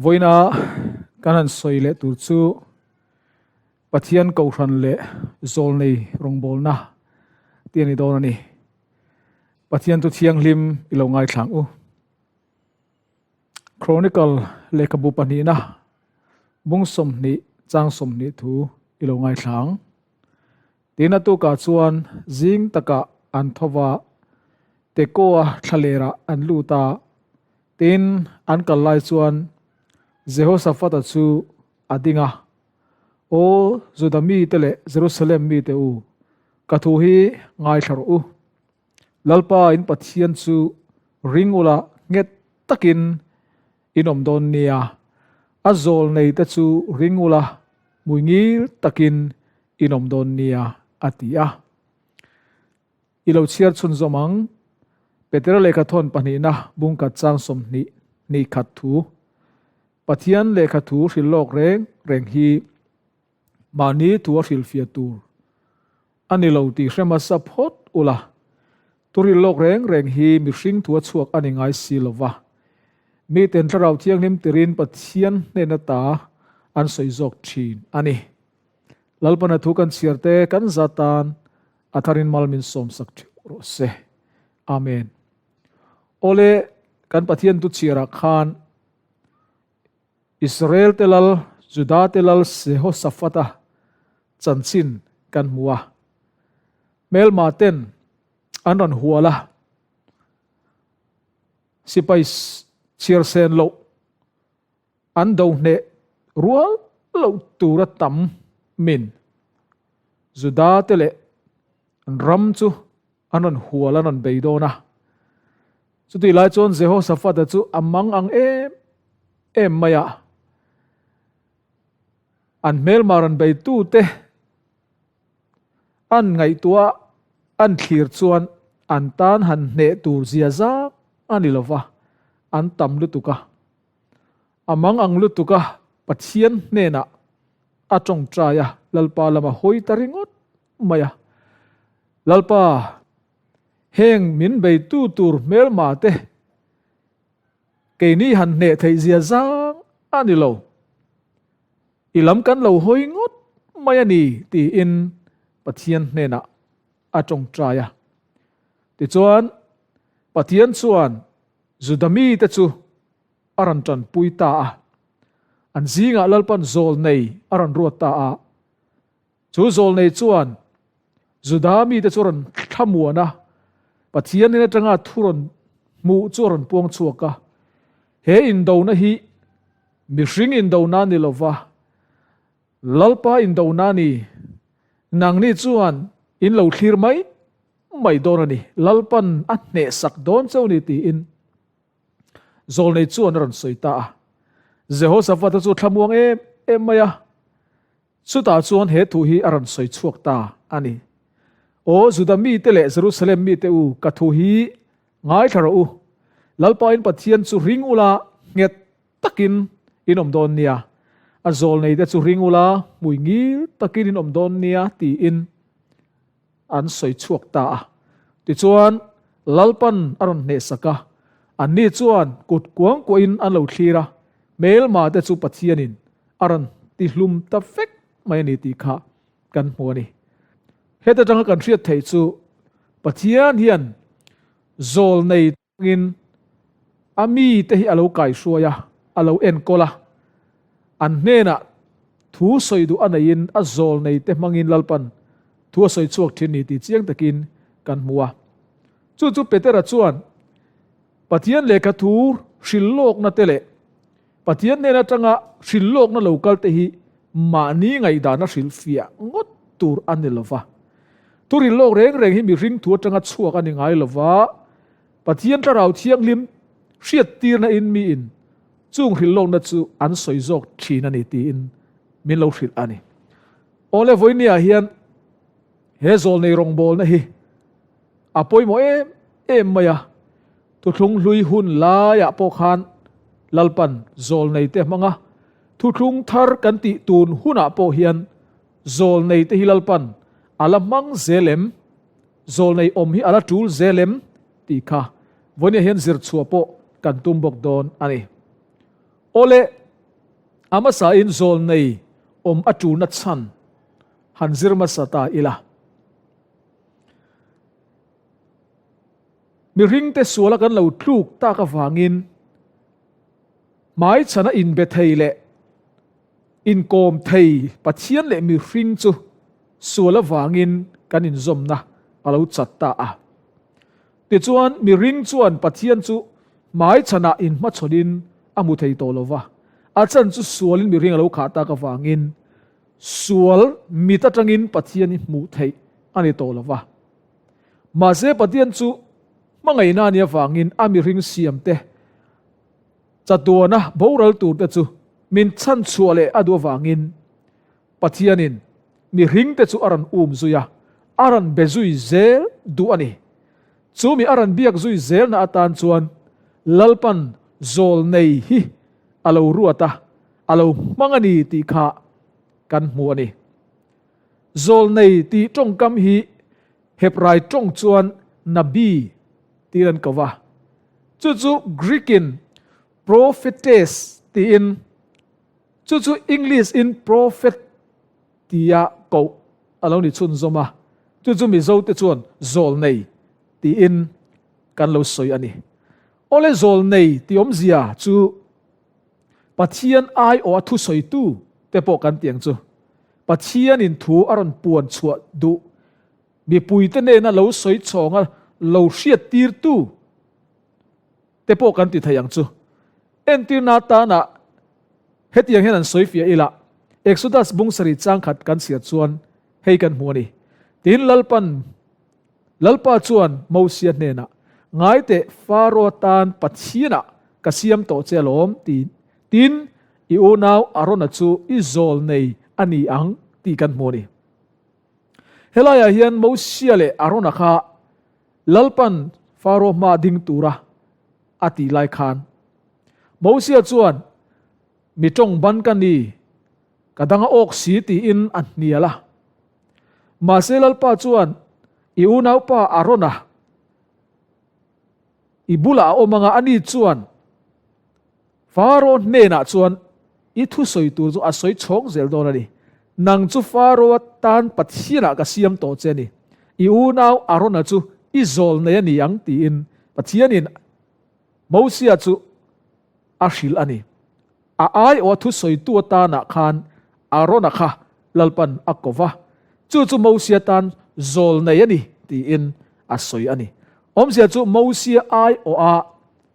Vawiina kan han sawi leh tur chu Pathian Kohhran leh Zawlnei rawngbawlna tih a ni dawn a ni. Pathian chu thianghlim i lo ngaithla ang u. Chronicle lehkhabu pahnihna bung 20 chang 20 thu i lo ngaithla ang. Tina tukah chuan zing takah an tho va, Tekoa thlalerah an lut a. Tin, an kal lai chuan Jehoshaphat-a chu a ding a, Aw Juda mite leh Jerusalem mite u, ka thu hi ngaithla rawh u. Lalpa in Pathian chu ring ula nghet takin in awm dawn nia, a zawl nei te chu ring ula mui ngil takin in awm dawn nia, a ti a. I lo chhiar chhunzawm ang, Petera lehkha thawn pahnihna bungkhat chang 20 hnih khat thu, Pathian lehkha thu hrilh lawk reng reng hi mahni thu a hrilhfiah tur a ni lo tih hre hmasa phawt ula, thu hrilh lawk reng reng hi mihring thu a chhuak a ni ngai si lo va, miten thlarau thianghlim tirin Pathian hnen ata an sawi zawk thin a ni. Lalpana thu kan chhiar te kan zatan a tharin mal min sawmsak theuh rawh se. Amen. Awle kan Pathian tu chhiarah khan Israel te lal, Juda te lal Jehoshaphat-a chanchin kan hmu a. Hmelma ten an rawn hual a, sipai chhiar sen loh an do hneh rual loh tura tam min Juda te leh an ram chu an rawn hual an rawn bei dawn a. Chutih lai chuan Jehoshaphat-a chu a mang ang em em mai a, an hmelma rawn beitute an ngaihtuah an thlir chuan an tan han hneh tur zia zang a ni lo va, an tam lutuk a. A mang ang lutuk a, Pathian hnenah a tawngtai a, Lalpa lama hawi ta ringawt mai a. Lalpa, heng min beitu tur hmelma te keini han hneh theih zia zang a ni lo. I lam kan lo hawi ngawt mai a ni tiin Pathian hnenah a tawngtai a. Tichuan, Pathian chuan Juda mite chu a rawn tanpui ta a. An zingah Lalpan zawlnei a rawn ruat ta a. Chu zawlnei chuan Juda mite chu a rawn thlamuan a, Pathianin atanga thu rawn hmuh chu a rawn puang chhuak a. He indona hi mihring indona ni lova, Lalpa indona ni. Nangni chuan in lo thlir mai mai dawn a ni, Lalpan a hnehsak dawn cheu ni tiin Zawlnei chuan a rawn sawi ta a. Jehoshaphat-a chu thlamuang em em mai a, chutah chuan he thu hi a rawn sawi chhuak ta a ni. Aw Juda mite leh Jerusalem mite u, ka thu hi ngaithla rawh u. Lalpain Pathian chu ring ula nghet takin in awm dawn nia. A zawlneite chu ring ula hmui ngil takin in awm dawn nia tiin an sawi chhuak ta a. Tichuan, Lalpan a rawn hnehsak a, anni chuan kut kuang kuahin an lo thlir a, hmelma te chu Pathianin a rawn tihlum ta vek mai a ni tih kha kan hmu a ni. Heta tanga kan hriat theih chu Pathian hian zawlnei tangin a mite hi a lo kaihruai a, a lo enkawl a, an hnenah thu sawi duh a neihin a zawlnei te hmangin Lalpan thu a sawi chhuak thin ni tih chiang takin kan hmu a. Chu chu Petera chuan Pathian lehkha thu hrilhlawkna te leh Pathian hnen atanga hrilhlawkna lo kal te hi mahni ngaihdana hrilhfiah ngawt tur a ni lova. Thu hrilhlawk reng reng hi mihring thu atanga chhuak a ni ngai lova, Pathian thlarau thianghlim hriattirna in miin chung hrilhlawkna chu an sawi zawk thin a ni tiin min lo hrilh a ni. Awle vawinia hian he zawlnei rawngbawlna hi a pawimawh em em mai a, Thuthlung hlui hun laiah pawh khan Lalpan zawlnei te hmang a, thuthlung thar kan tih tun hunah pawh hian zawlnei te hi Lalpan a la hmang zel em, zawlnei awm hi a la tul zel em tih kha vawinia hian zir chhuah pawh kan tum bawk dawn a ni. Awle! A hmasain zawlnei awm a tulna chhan han zir hmasa ta ila. Mihringte suala kan lo tluk tak avangin hmaichhana inbe thei leh inkawm thei Pathian leh mihring chu sual avangin kan inzawmna a lo chat ta a. Tichuan, mihring chuan Pathian chu hmaichhanah inhmachhawnin a hmu thei tawh lo va, a chan chu sualin mihring a lo khah tak avangin sual mit atangin Pathian hi hmuh theih a ni tawh lo va. Mahse, Pathian chu hmangaihna a nih avangin a mihring siamte chatuana boral turte chu min chhanchhuah leh a duh avangin Pathianin mihringte chu a rawn um zui a, a rawn be zui zel duh a ni. Chu mi a rawn biak zui zelna atan chuan Lalpan zawl nei hi a lo ruat a, a lo hmang a ni tih kha kan hmu a ni. Zawl nei tih tawngkam hi Hebrai tawng chuan Nabi tiin an ko va. Chu chu Greek-in prophetes tiin Chu chu English in prophet tia koh a lo ni chhunzawm a, chu chu Mizo te chuan zawlnei tiin kan lo sawi a ni. Awle zawlnei tih awmzia chu Pathian aiawh a thusawitu te pawh kan ti ang chu. Pathianin thu a rawn puan chhuah duh mipuite nena lo sawi chhawnga lo hriattirtu te pawh kan ti thei ang chu. Entirna atana hetiang hian an sawi fiah ila, Exodus bung sarih changkhat kan chhiar chuan hei kan hmu a ni. Tin, Lalpan, Lalpa chuan Mosia hnenah, Ngai teh, Faro tan Pathianah ka siam tawh che alawm, ti. Tin, i unau Arona chu i zawl nei a ni ang, tih kan hmu a ni. Helaiah hian Mosia leh Arona kha Lalpan Faro hma ding tura a tih lai khan Mosia chuan, Mi tawng ban ka ni, ka dang a awk si tiin a hnial a. Mahse Lalpa chuan, I unaupa Arona i bulah a awm anga ani chuan Faro hnenah chuan i thusawi tur chu a sawi chhawng zel dawn a ni. Nang chu Faro tan Pathianah ka siam tawh che a ni. I unau Arona chu i zawl nei a ni ang tiin Pathianin Mosia chu a hrilh a ni. A aiawha thusawitu atanah khan Arona kha Lalpan a ko va, chu chu Mosia tan zawl nei a ni tiin a sawi a ni. Awmzia chu Mosia aiawha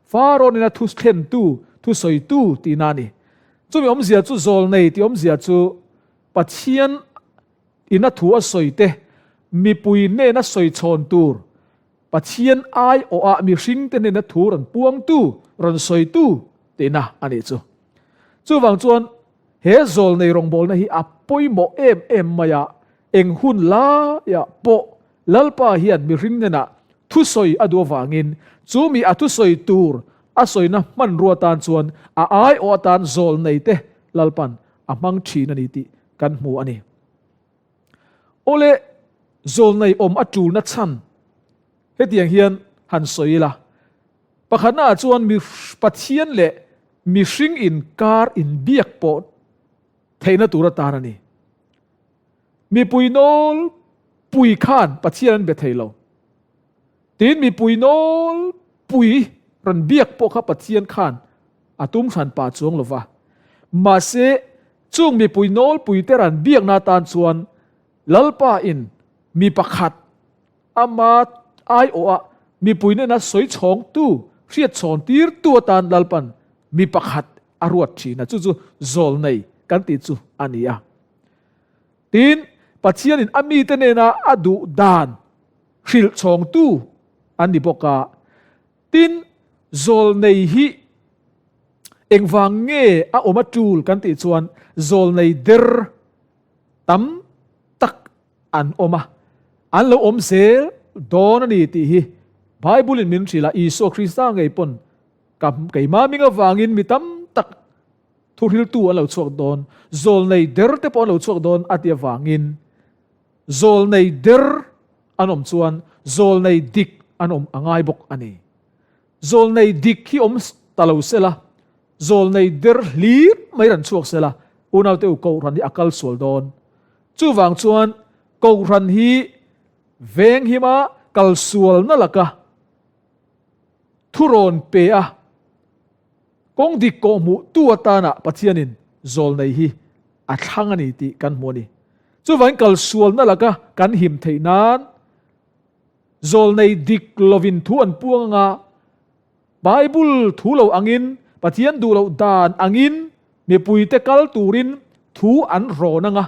Farawn-in a thu thlentu, thusawitu tihna a ni. Chumi awmzia chu zawlnei tih awmzia chu Pathian in a thu a sawi te, mipui hnena sawi chhawn tur, Pathian aiawhah mihringte hnena thu rawn puangtu, rawn sawitu tihna a nih chu. Chuvang chuan he zawlnei rawngbawlna hi a pawimawh em em mai a, eng hun laiah pawh Lalpa hian mihring hnenah thusawi a duh avangin chu mi a thusawi tur a sawina hmanrua tan chuan a aiawh atan zawlnei te Lalpan a hmang thin a ni tih kan hmu a ni. Awle, zawlnei awm a tulna chhan hetiang hian han sawi ila, pakhatna ah chuan mi Pathian leh mihring inkar inbiak pawh theihna tur atan a ni. Mipui nawl pui khan Pathian an be thei lo. Tin, mipui nawl pui rawn biak pawh kha Pathian khan a tum hran pah chuang lo va. Mahse, chung mipui nawl puite rawn biakna atan chuan Lalpa in mi pakhat ama aiawha mipui nena sawi chhawngtu, hriat chhawn tirtu atan Lalpan mi pakhat a ruat thin a, chu chu zawlnei kan tih chu a ni a. Tin, Pathianin a mite nena a duh dan hrilh chhawngtu an ni bawk a. Tin, zawlnei hi engvang nge a awm a tul kan tih chuan zawlnei der tam tak an awm a, an lo awm zel dawn a ni tih hi Bible-in min hrilh a, Isua Krista ngei pawn ka keimah ming avangin mi tam tak Thuhriltu an lo chhuak dawn, zawlnei der te pawh an lo chhuak dawn a ti avangin zawlnei der an awm chuan zawlnei dik an awm a ngai bawk a ni. Zawlnei dik hi awm ta lo sela, zawlnei der hlir mai ran chhuak sela, unaute u Kohhran hi a kal sual dawn. Chuvang chuan Kohhran hi venghima kal sualna laka thurawn pe a, kawng dik kawhhmuh tu atana Pathianin zawlnei hi a thlang a ni tih kan hmu a ni. Chuvangin kal sualna laka kan him theih nan zawlnei dik lovin thu an puang anga Bible thu lo angin, Pathian duh loh dan angin mipuite kal turin thu an rawn anga,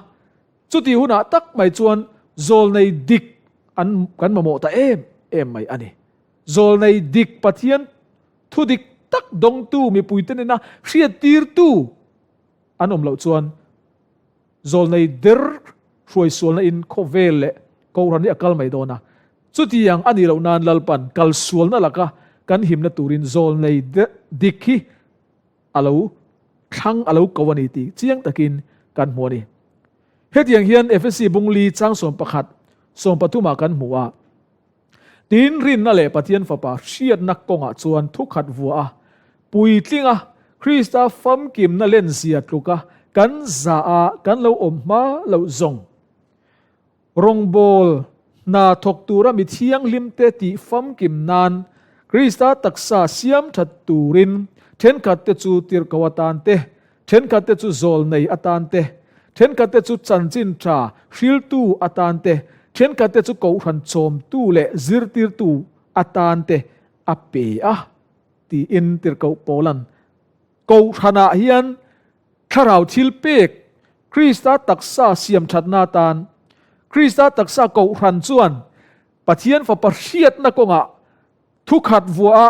chuti hunah tak mai chuan zawlnei dik an kan mamawh ta em em mai a ni. Zawlnei dik Pathian thu dik tak dawngtu mipuite nena hriattirtu an awm loh chuan Zawlnei der hruaisualna in khawvel leh Kohhran hi a kal mai dawn a. Chutiang a nih loh nan Lalpan kalsualna laka kan himna turin zawlnei dik hi a lo thlang a lo ko a ni tih chiang takin kan hmu a ni. Hetiang hian Efesi bungli chang 11, 13 ah kan hmu a. Tin, rinna leh Pathian Fapa hriatna kawngah chuan thukhat vua a, puitlinga Krista famkimna lenzia tluka kan za a kan lo awm hma loh zawng. Rawngbâwl hna thawk tura mi thianghlimte tih famkim nan Krista taksa siam that turin thenkhatte chu tirhkoh atan te, Thenkhatte chu zawlnei atan te, thenkhatte chu chanchin tha hriltu atan te, thenkhatte chu kohhran chawmtu leh zirtirtu atan te a pe a, tiin Tirhkoh Paula'n kohhranah hian thlarau thil pek Krista taksa siam thatna atan Krista taksa kohhran chuan Pathian Fapa hriatna kawngah thukhat vuaha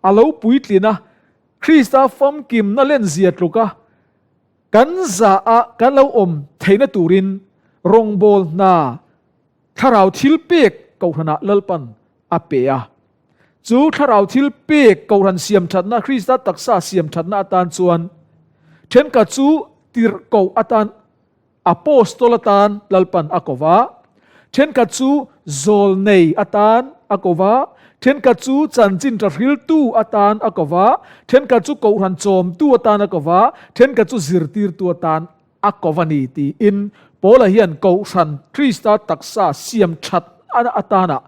a lo puitlin a, Krista famkimna lenzia tluka kan za a kan lo awm theihna turin rawngbâwl hna thlarau thil pek Kohhranah Lalpan a pe a. Chu thlarau thil pek Kohhran siam thatna, Krista taksa siam thatna atan chuan thenkhat chu tirhkoh atan Apostol atan Lalpan a ko va, thenkhat chu zawlnei atan a ko va, thenkhat chu chanchin ṭahriltu atan a ko va, thenkhat chu kohhran chawmtu atan a ko va, thenkhat chu zirtirtu atan a ko va ni tiin Paula hian kohhran Krista taksa siam ṭhat atana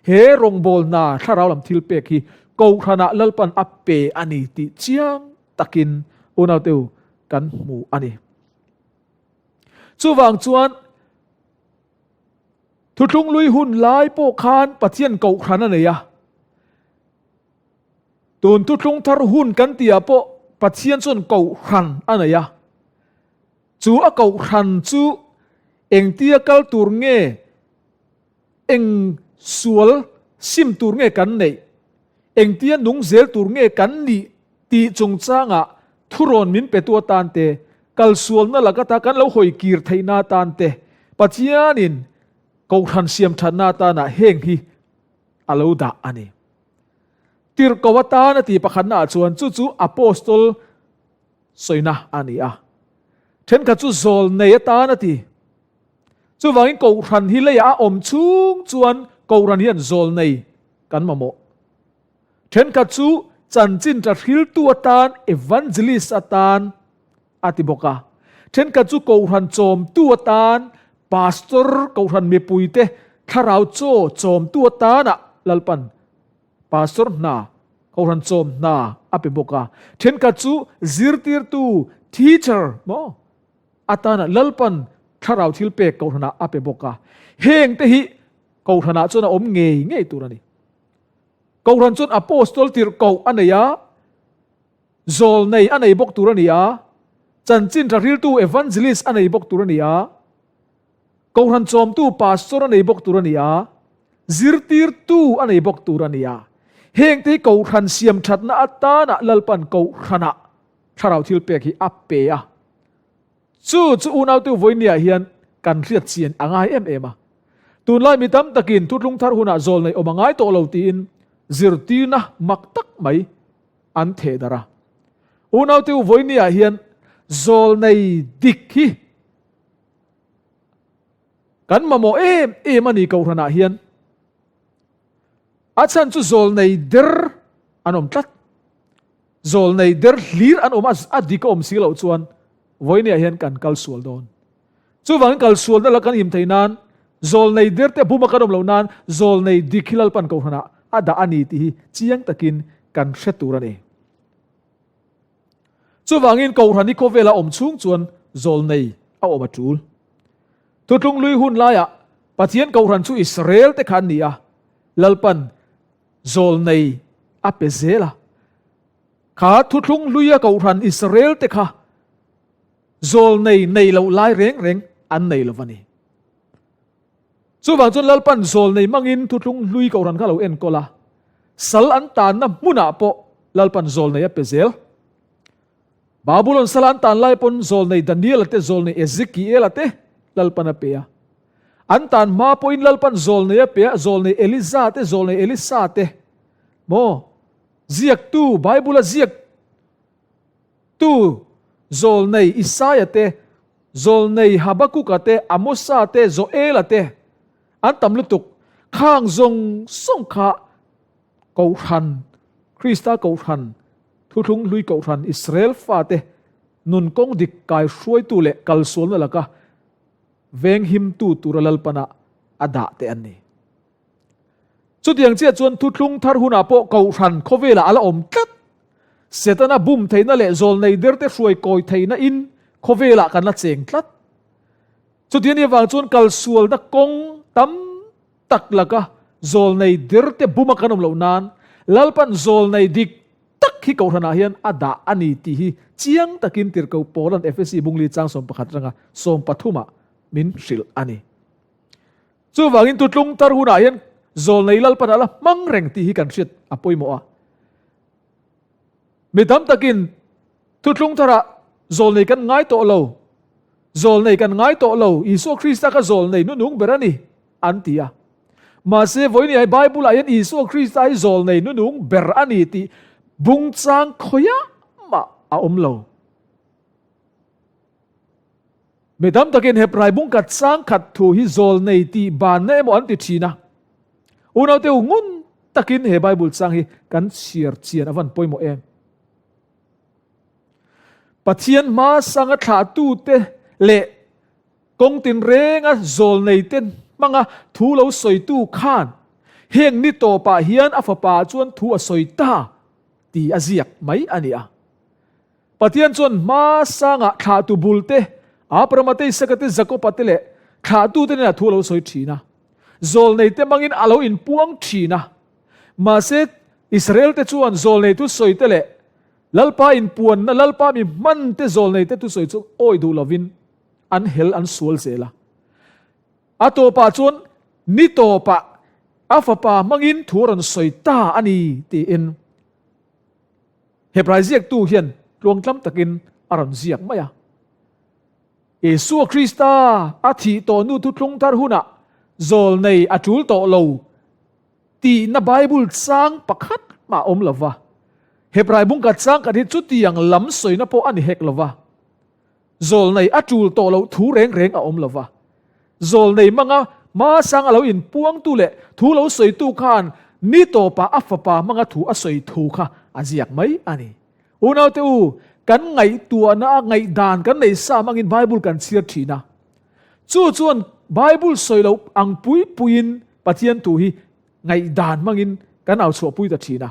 he rawngbâwl hna thlarau lam thilpek hi kohhranah Lalpan a pe a ni tih chiang takin unaute u kan hmu a ni. Chuvang chuan Thuthlung Lui hun lai pawh khan Pathian kohhran a nei a. Tun Thuthlung Thar hun kan tihah pawh Pathian chuan kohhran a nei a. Chu a kohhran chu engtia kal tur nge, eng sual sim tur nge kan neih, engtia nung zel tur nge kan nih tih chungchangah thurawn min petu atan te, kalsualna lak ata kan lo hawi kir theihna atan te, Pathianin Kohhran siam thatna atana heng hi a lo dah a ni. Tirhkoh atan a tih pakhatnaah chuan chu chu Apostol sawina a ni a. Thenkhat chu zawlnei atan a ti. Chuvangin Kohhran hi leiah a awm chhung chuan Kohhran hian zawlnei kan mamawh. Thenkhat chu chanchin tla hriltu atan, evangelist atan a ti bawk a. Thenkhat chu Kohhran chawmtu atan, pastor, Kohhran mipuite thlarau chaw chawmtu atanah Lalpan pastor hna, Kohhran chawm hna a pe bawk a. Thenkhat chu zirtirtu, teacher, maw? Atana Lalpan thlarau thil pek Kohhranah a pe bawk a. Heng te hi Kohhranah chuan a awm ngei ngei tur a ni. Kohhran chuan Apostol tirhkoh a nei a, zawl nei a nei bawk tur a ni a, chanchin tha hriltu Evangelist a nei bawk tur a ni a, Kohhran chawmtu Pastor a nei bawk tur a ni a, zirtirtu a nei bawk tur a ni a. Heng te hi Kohhran siam thatna atana Lalpan Kohhranah thlarau thil pek hi a pe a. Chu chu unautu vawinia hian kan hriat chian a ngai em em a. Tunlai mi tam takin thutlung thar hunah zawl nei awm a ngai tawh lo tiin zirtirna mak tak mai an theh darh a. Unautu vawinia hian zawl nei dik hi kan mamawh em em a ni Kohhranah hian. A chhan chu zawl nei der an awm tlat. Zawlnei der hlir an awm a, a dik a awm si loh chuan. Vawinia hian kan kal sual dawn. Chuvangin kal sualna la kan him thei nan, zawlnei derte buma kan awm loh nan zawlnei dik hi Lalpan Kohhranah a dah a ni tih hi chiang takin kan hre tur a ni. Chuvangin Kohhran hi khawvela awm chhung chuan zawlnei a awm a tul. Thutlung lui hun laiah Pathian Kohhran chu Israel te kha an ni a, Lalpan zawlnei a pe zel a. Kha thuthlung hluia Kohhran Israel te kha zawlnei nei loh lai reng reng an nei lo va ni. Chuvang chuan Lalpan zawlnei hmangin thuthlung hlui Kohhran kha lo enkawl a, sal an tanna hmunah pawh Lalpan zawlnei a pe zel. Babulon sal an tan lai pawn zawlnei Daniela te, zawlnei Ezekiela te Lalpan a pe a. An tan hma pawhin Lalpan zawlnei a pe a, zawlnei Eliza te, zawlnei Elisa te. Maw? Ziaktu, Bible-a ziak Tu zawlnei Isaia te, zawlnei Habakuka te, Amosa te, Joela te an tam lutuk. Khang zawng zawng kha Kohhran, Krista Kohhran, Thuthlung Hlui Kohhran, Israel fate nun kawng dik kai hruaitu leh kalsualna laka venghimtu tura Lalpana a dah te an ni. Chutiang chiah chuan thuthlung thar hunah pawh Kohhran khawvelah a la awm tlat. Setana bum theihna leh zawlnei derte hruai kawi theihna in khawvelah kan la cheng tlat. Chutiang ni avang chuan kalsualna kawng tam tak laka zawlnei derte buma kan awm loh nan Lalpan zawlnei dik tak hi Kohhranah hian a dah a ni tih hi chiang takin Tirhkoh Paula'n Efesi bungli chang 11 ranga 13 ah min hrilh a ni. Chuvangin tutlung tar hunah hian zawlnei Lalpan a la hmang reng tih hi kan hriat a pawimawh a. Mi tam takin thutlung tharah zawlnei kan ngai tawh lo, zawlnei kan ngai tawh lo, Isua Krista kha zawlnei nunung ber a ni, an ti a. Mahse, vawiin hi Bible-ah hian Isua Krista hi zawlnei nunung ber a ni tih bungchang khawiah mah a awm lo. Mi tam takin Hebrai bung khat sang khat thu hi zawlnei tih banna emaw an ti thin a. Unaute u ngun takin he Bible chang hi kan chhiar chian a van pawimawh em. Pathian hma sanga thlahtute leh kawng tinrenga zawlnei te hmanga thu lo sawitu khan heng ni tawpah hian a fapa chuan thu a sawi ta ti a ziak mai a ni a. Pathian chuan hma sangah thlahtu bul te, Abrahama te, Isaka te, Jakoba te leh thlahtute nen a thu a lo sawi thin a. Zawlnei te hmangin a lo inpuang thin a. Mahse, Israel te chuan zawlnei thusawi te leh Lalpa inpuanna, Lalpa mi hman te zawlnei te thusawi chu awi duh lovin an hel an sual zel a. A tawpah chuan ni tawpah a fapa hmangin thu a rawn sawi ta a ni tiin Hebrai ziaktu hian tluangtlam takin a rawn ziak mai a. Isua Krista a thih tawh nu thuthlung thar hunah zawlnei a tul tawh lo tihna Bible chang pakhat mah a awm lo va. Hebrai bungkhat chang khat hi chutiang lam sawina pawh a ni hek lo va. Zawlnei a tul tawh loh thu reng reng a awm lo va. Zawlnei hmanga hma sang a lo inpuangtu leh thu lo sawitu khan ni tawpah a fapa hmanga thu a sawi thu kha a ziak mai a ni. Unaute u, kan ngaihtuahna a ngaihdan kan nei sa hmangin Bible kan chhiar thin a. Chu chuan Bible sawi loh ang pui puiin Pathian thu hi ngaihdan hmangin kan au chhuahpui ta thin a.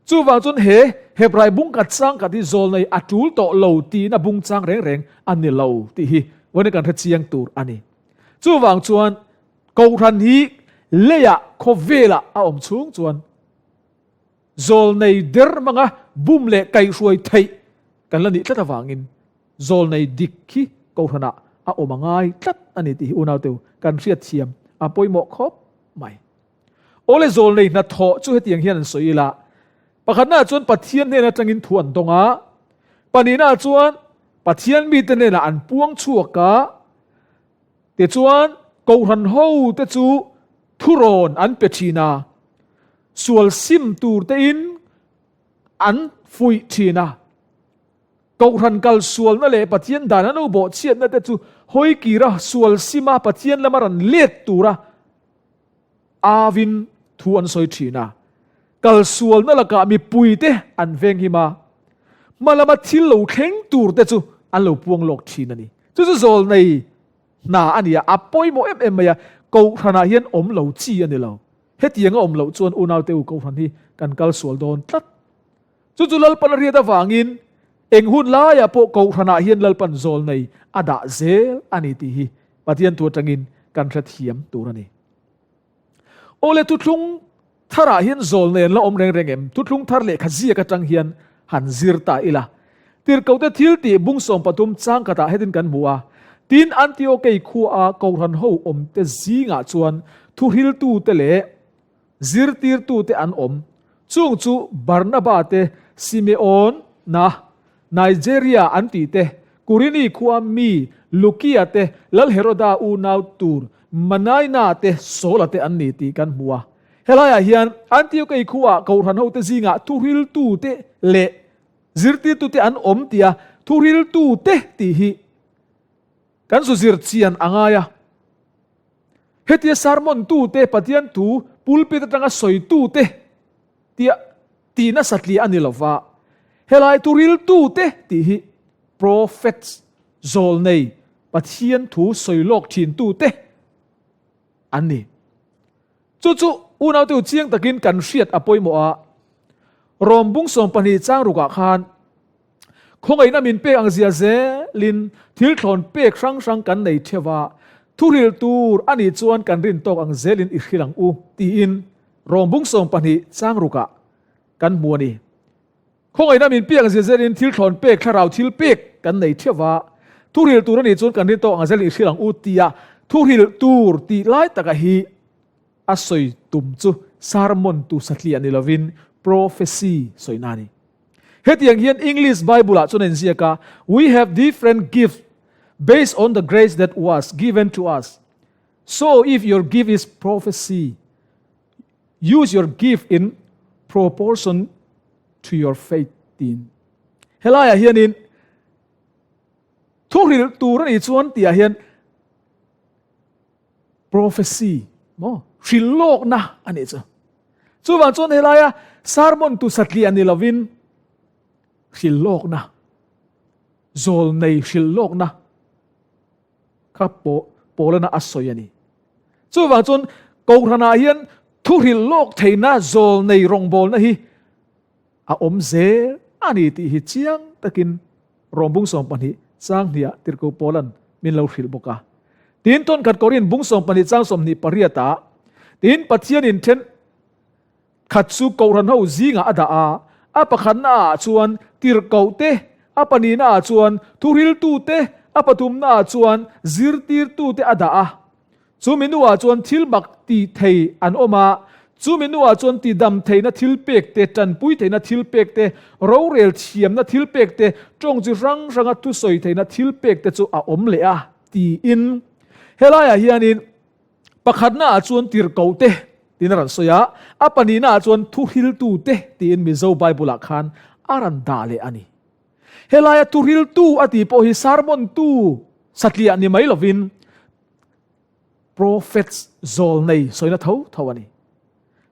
Chuvang chuan he Hebrai bung khat chang khat hi zawlnei a tul tawh lo tiin a bung chang reng reng a ni lo tih hi vawiin kan hre chiang tur a ni. Chuvang chuan Kohhran hi leiah khawvelah a awm chhung chuan zawlnei der hmanga bum leh kaihhruai theih kan la nih tlat avangin zawlnei dik hi Kohhranah a awm a ngai tlat a ni tih hi unaute kan hriatthiam a pawimawh khawp mai. Awle zawlnei hnathawh chu hetiang hian an sawi ila, pakhatnaah chuan Pathian hnen atangin thu an dawng a, pahnihnaah chuan Pathian mite hnenah an puang chhuak a, tichuan Kohhran hote chu thurawn an pe thin a, sual sim tur tein an fuih thin a. Kohhran kal sualna leh Pathian dan an lo bawhchhiatna te chu hawi kira sual sima Pathian lama rawn let tura Avin thu an sawi thin a, kal sualna lakah mipuite an venghim a, hma lama thil lo thleng tur te chu an lo puang lawk thin a ni. Chu chu zawlnei hna a ni a, a pawimawh em em mai a, Kohhranah hian awm lo chi a ni lo. Hetianga awm loh chuan unaute u Kohhran hi kan kal sual dawn tlat. Chu chu Lalpan a riat avangin eng hun laiah pawh Kohhranah hian Lalpan zawlnei a dah zel a ni tih hi Pathian thu atangin kan hrethiam tur a ni. Awle thuthlung tharah hian zawlnei an la awm reng reng em? Thuthlung thar lehkha ziak atang hian han zir ta ila. Tirhkohte thil tih bung 13 chang khatah hetin kan hmu a, Tin, Antiokei khuaa Kohhran ho awmte zingah chuan thuhriltute leh zirtirtute an awm. Chung chu Barnaba te, Simeon na, Nigeria an tih te, Kurini khua mi Lukia te, Lal Heroda unau tur Manaina te, Saula te an ni tih kan hmu a. Helaiah hian Antiokei khuaa Kohhran hote zingah thuhriltute leh zirtirtute an awm tia thuhriltute tih hi kan zu zir chian a ngai a. Hetia sermon tute, Pathian thu pulpit atanga sawitute tia tih nasa tliah a ni lo va, helai thuriltute tih hi prophets, zawlnei, Pathian thu sawi lawk thintute an ni. Chu chu unaute u chiang takin kan hriat a pawimawh a, Rom bung 12 chang rukah khan Khawngaihna min pek ang zia zelin thil thlawn pek hrang hrang kan nei theuh a, thuhril tur a nih chuan kan rin tawk ang zelin i hril ang u, tiin Rawng bung 12 chang rukah kan hmu a ni. Khawngaihna min pek ang zia zelin thil thlawn pek thlarau thil pek kan nei theuh a, thuhril tur a nih chuan kan rin tawk ang zelin i hril ang u tia thuhril tur tih lai taka hi a sawi tum chu sermon tu satliah ni lovin prophecy sawina a ni. Hetiang hian English Bible-ah chuan a inziak a, We have different gifts based on the grace that was given to us. So if your gift is prophecy, use your gift in proportion to your faith tiin. Helaiah hianin thuhrilh tur a nih chuan tihah hian Prophecy maw hrilhlawkna a nih chu. Chuvang chuan helaia sermon tu satliah ni lovin hrilhlawkna, zawlnei hrilhlawkna kha Paulana a sawi a ni. Chuvang chuan Kohhranah hian thu hrilhlawk theihna zawlnei rawngbawlna hi a awm zel a ni tih hi chiang takin Rom bung 12 chang hniah Tirhkoh Paulan min lo hrilh bawk a. Tin, tawn khat Korin bung 12 chang 28 ah, Tin, Pathianin then khat chu Kohhran ho zingah a dah a, a pakhatna ah chuan tirhkoh te, a pahnihna ah chuan thuhriltu te, a pathumna ah chuan zirtirtu te a dah a. Chu mi nuah chuan thil mak ti thei an awm a, chu mi nuah chuan tidam theihna thil pek te, tanpui theihna thil pek te, rorel thiamna thil pek te, tawng chi hrang hranga thusawi theihna thil pek te chu a awm leh a, tiin. Helaiah hianin pakhatnaah chuan tirhkoh te tiin a rawn sawi a, a pahnihnaah chuan thuhriltu te tiin Mizo Bible-ah khan a rawn dah leh a ni. Helaia thuhriltu a tih pawh hi sermon tu satliah ni mai lovin, Prophets zawlnei sawina tho tho a ni.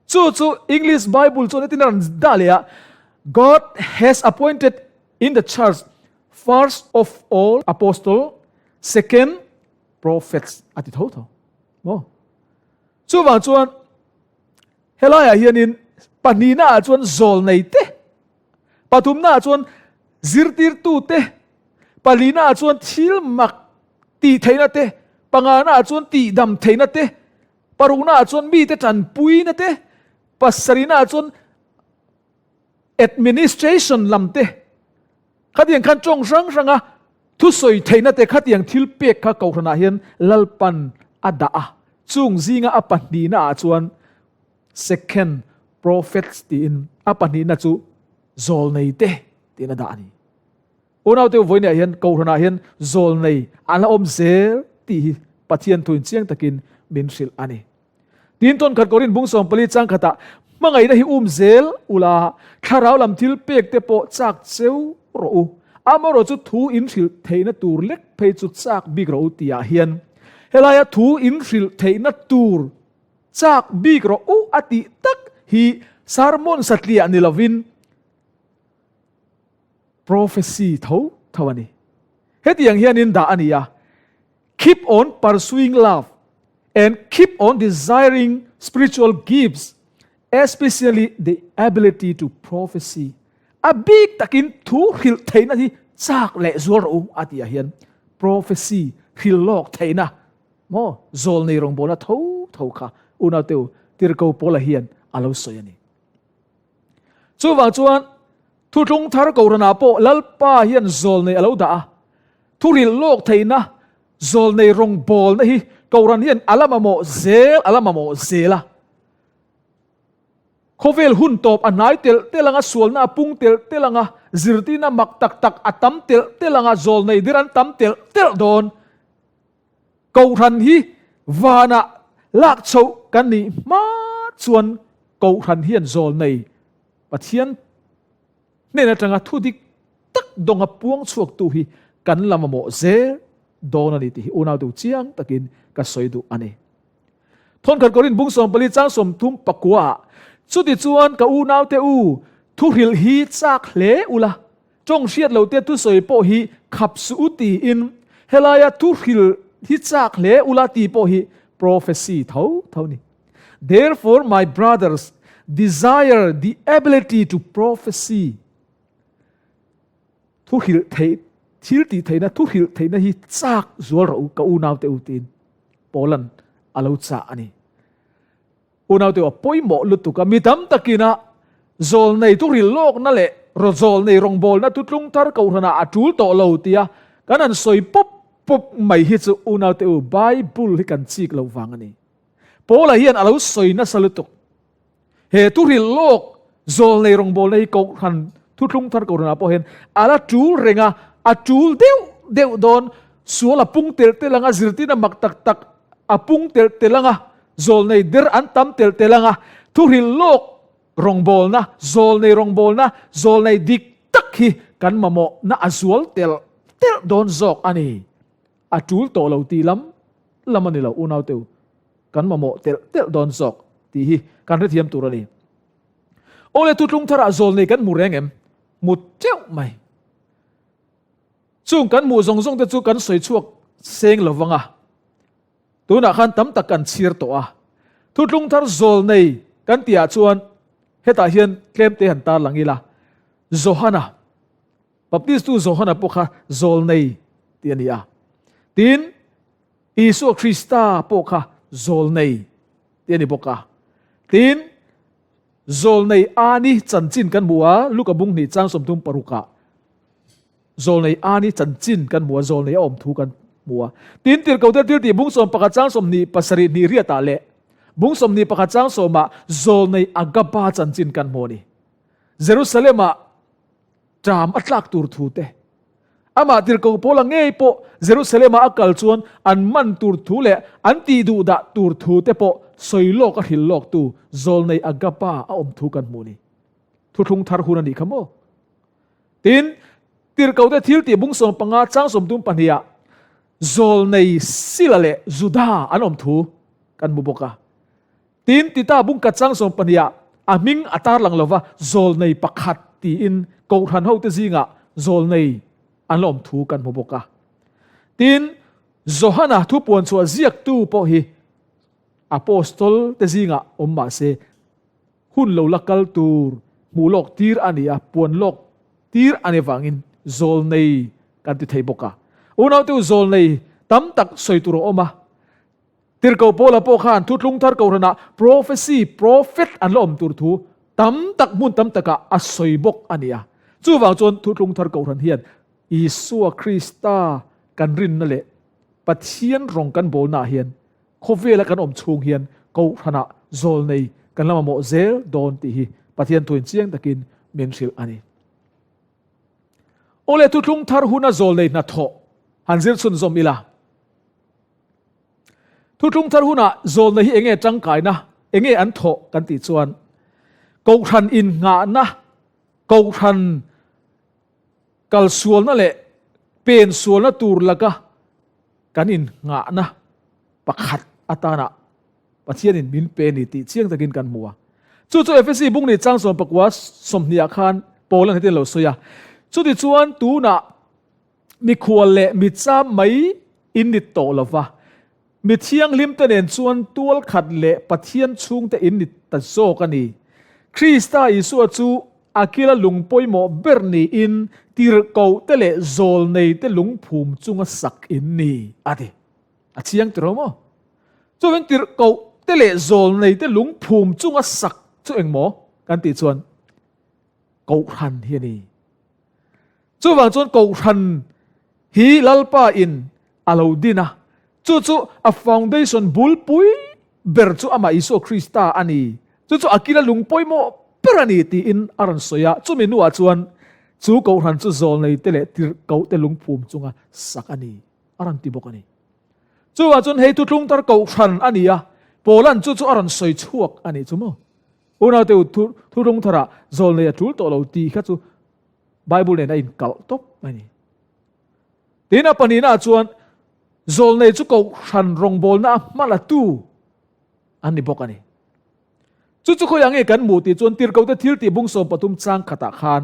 Chu chu English Bible chuan hetin a rawn dah leh a, God has appointed in the church first of all apostle, second prophets a ti tho tho. Maw? Chuvang chuan helaiah hianin pahnihna ah chuan zawlnei te, pathumna ah chuan zirtirtu te, palina ah chuan thil mak Tih theihna te, pangana ah chuan tihdam theihna te, parukna ah chuan mite tanpuina te, pasarihna ah chuan administration lam te, khatiang khan tawng hrang hranga thusawi theihna te khatiang thil pek kha Kohhranah hian Lalpan a dah a. Chung zinga a pahnihna ah chuan second prophets tiin a pahnihna chu zawlnei te tiin a dah a ni. Unaute u vawiinah hian Kohhranah hian zawlnei an la awm zel tih hi Pathian thuin chiang takin min hrilh a ni. Tin tawn khat Korin bung 14 chang khatah hmangaihna hi um zel ula thlarau lam thil pek te pawh chak cheu rawh u. Amaherawh chu thu in hrilh theihna tur lek phei chu chak bik rawh u tihah hian helaia thu in hrilh theihna tur chak bik rawh u a tih tak hi sermon satliah ni lovin Prophecy tho tho a ni. Hetiang hianin dah a ni a, Keep on pursuing love and keep on desiring spiritual gifts, especially the ability to prophesy. A bik takin thu hrilh theihna hi chak leh zual rawh u a tih ah hian prophecy hrilh lawk theihna maw zawl nei rawngbawlna tho tho kha unaute u Tirhkoh Paula hian a lo sawi a ni. Chuvang chuan Thuthlung thar Kohhranah pawh Lalpa hian zawlnei a lo dah a, thurilh lawk theihna zawlnei rawngbawlna hi Kohhran hian a la mamawh zel a la mamawh zel a. Khawvel hun tawp a hnai telh telh anga, sualna a pung telh telh anga, zirtirna mak tak tak a tam telh telh anga, zawlnei dir an tam telh telh dawn. Kohhran hi vanah lak chhoh kan nih hma chuan Kohhran hian zawlnei Pathian hnen atanga thu dik tak dawnga puang chhuaktu hi kan la mamawh zel dawn a ni tih hi unau deuh chiang takin ka sawi duh a ni. Thawnkhat Korin bung 14 chang 30 pakua ah, Chutichuan ka unaute u, thuhrilh hi chak hle ula, tawng hriat lo te thusawi pawh hi khap suh u tiin helaia thuhrilh hi chak hle ula tih pawh hi prophecy tho tho ni. Therefore, my brothers, desire the ability to prophesy. Thu hrilh theih, thil tih theihna, thu hrilh theihna hi chak zual rawh u, ka unaute u tiin Paulan a lo chah a ni. Unaute u, a pawimawh lutuk a, mi tam takina zawlnei thu hrilh lawkna leh rawzawlnei rawngbawlna thutlung thar kohhranah a tul tawh lo tia kan han sawi pawp pawp mai hi chu unaute u, Bible hi kan chik loh vang a ni. Paula hian a lo sawi nasa lutuk. He thuhrilh lawk zawlnei rawngbawlna hi Kohhran thuthlung thar Kohhranah pawh hian a la tul reng a, a tul deuh deuh dawn. Sual a pung telh telh ang a, zirtirna mak tak tak a pung telh telh ang a, zawlnei der an tam telh telh ang a, thuhrilh lawk rawngbawlna, zawlnei rawngbawlna, zawlnei dik tak hi kan mamawhna a zual telh telh dawn zawk a ni. A tul tawh lo tih lam lam a ni lo, unaute u, kan mamawh telh telh dawn zawk tih hi kan hrethiam tur a ni. Awle thutlung tharah zawlnei kan hmu reng em? Hmu teuh mai. Chung kan hmuh zawng zawng te chu kan sawi chhuak seng lo vang a, tunah khan tam tak kan chhir tawh a. Thutlung thar zawlnei kan tihah chuan hetah hian tlemte han tarlang ila, Johana, Baptistu Johana pawh kha zawlnei tih a ni a. Tin, Isua Krista pawh kha zawlnei tih a ni bawk a. Tin, zawlnei Ani chanchin kan hmu a, Luka bung hnih chang 36 ah zawlnei Ani chanchin kan hmu a, zawlnei a awm thu kan hmu a. Tin, Tirhkohte thiltih bung 11 chang 27 hnih riatah leh bung 21 chang sawmah zawlnei Agaba chanchin kan hmu a ni. Jerusalem-ah ṭam a tlak tur thu te, amah tirhkoh Paula ngei pawh Jerusalem-a a kal chuan an man tur thu leh an tih duh dah tur thu te pawh sawi lawk a hrilh lawktu zawlnei Agaba a awm thu kan hmuh ni. Thuthlung thar hun a nih kha maw? Tin, tirhkohte thil tih bung 15 chang 32 ah zawlnei Sila leh Juda an awm thu kan hmu bawk a. Tin, Tita bungkhat chang 12 ah a hming a tarlang lova zawlnei pakhat tiin Kohhran hote zingah zawlnei an la awm thu kan hmu bawk a. Tin, Johana thupuan chhuah ziaktu pawh hi Apostol te zingah awm mah se hun lo la kal tur hmuh lawk tir a ni a, puan lawk tir a ni vangin zawlnei kan ti thei bawk a. Unaute u zawlnei tam tak sawi tur a awm a. Tirhkoh Paula pawh khan Thuthlung Thar Kohhranah prophecy, prophet, an la awm tur thu tam tak hmun tam takah a sawi bawk a ni a. Chuvang chuan Thuthlung Thar Kohhran hian Isua Krista kan rinna leh Pathian rawng kan bawlnaah hian khawvela kan awm chhung hian Kohhranah zawlnei kan la mamawh zel dawn tih hi Pathian thuin chiang takin min hrilh a ni. Awle Thuthlung Thar huna zawlnei hnathawh han zir chhunzawm ila. Thutlung thar hunah zawlna hi enge tangkaina, enge an thawh kan tih chuan Kohhran innghahna, Kohhran kalsualna leh pensualna tur laka kan innghahna pakhat atana Pathianin min pe ni tih chiang takin kan hmu a. Chu chu Efesi bung ni chang 19 20 ah khan Paula'n hetiang lo sawi a, Chutichuan tunah. Mikhual leh mi cham mai in ni tawh lo va, mi thianghlimte nen chuan tual khat leh Pathian chhungte in ni ta zawk a ni. Krista Isua chu a kila lung pawimawh ber niin tirhkohte leh zawlneite lungphum chunga sak in ni, a ti. A chiang tiraw maw? Chuvin tirhkohte leh zawlneite lungphum chunga sak chu engmaw kan tih chuan Kohhran hi a ni. Chuvang chuan Kohhran hi Lalpa in a lo din a, chu chu a foundation bulpui ber chu amah Isua Krista a ni. Chu chu a kila lung pawimawh ber a ni tiin a rawn sawi a. Chumi hnuah chuan chu Kohhran chu zawlneite leh tirhkohte lungphum chunga sak a ni a rawn ti bawk a ni. Chuvang chuan hei thuthlung tar Kohhran a ni a, Paula'n chu chu a rawn sawi chhuak a nih chu maw? Unaute u thuthlung tharah zawlnei a tul tawh lo tih kha chu Bible nen a inkalh tawp a ni. Tin, a pahnihnaah chuan zawlnei chu kohhran rawngbawlna a hmalatu an ni bawk a ni. Chu chu khawiah nge kan hmuh tih chuan Tirhkohte thil tih bung 13 chang khatah khan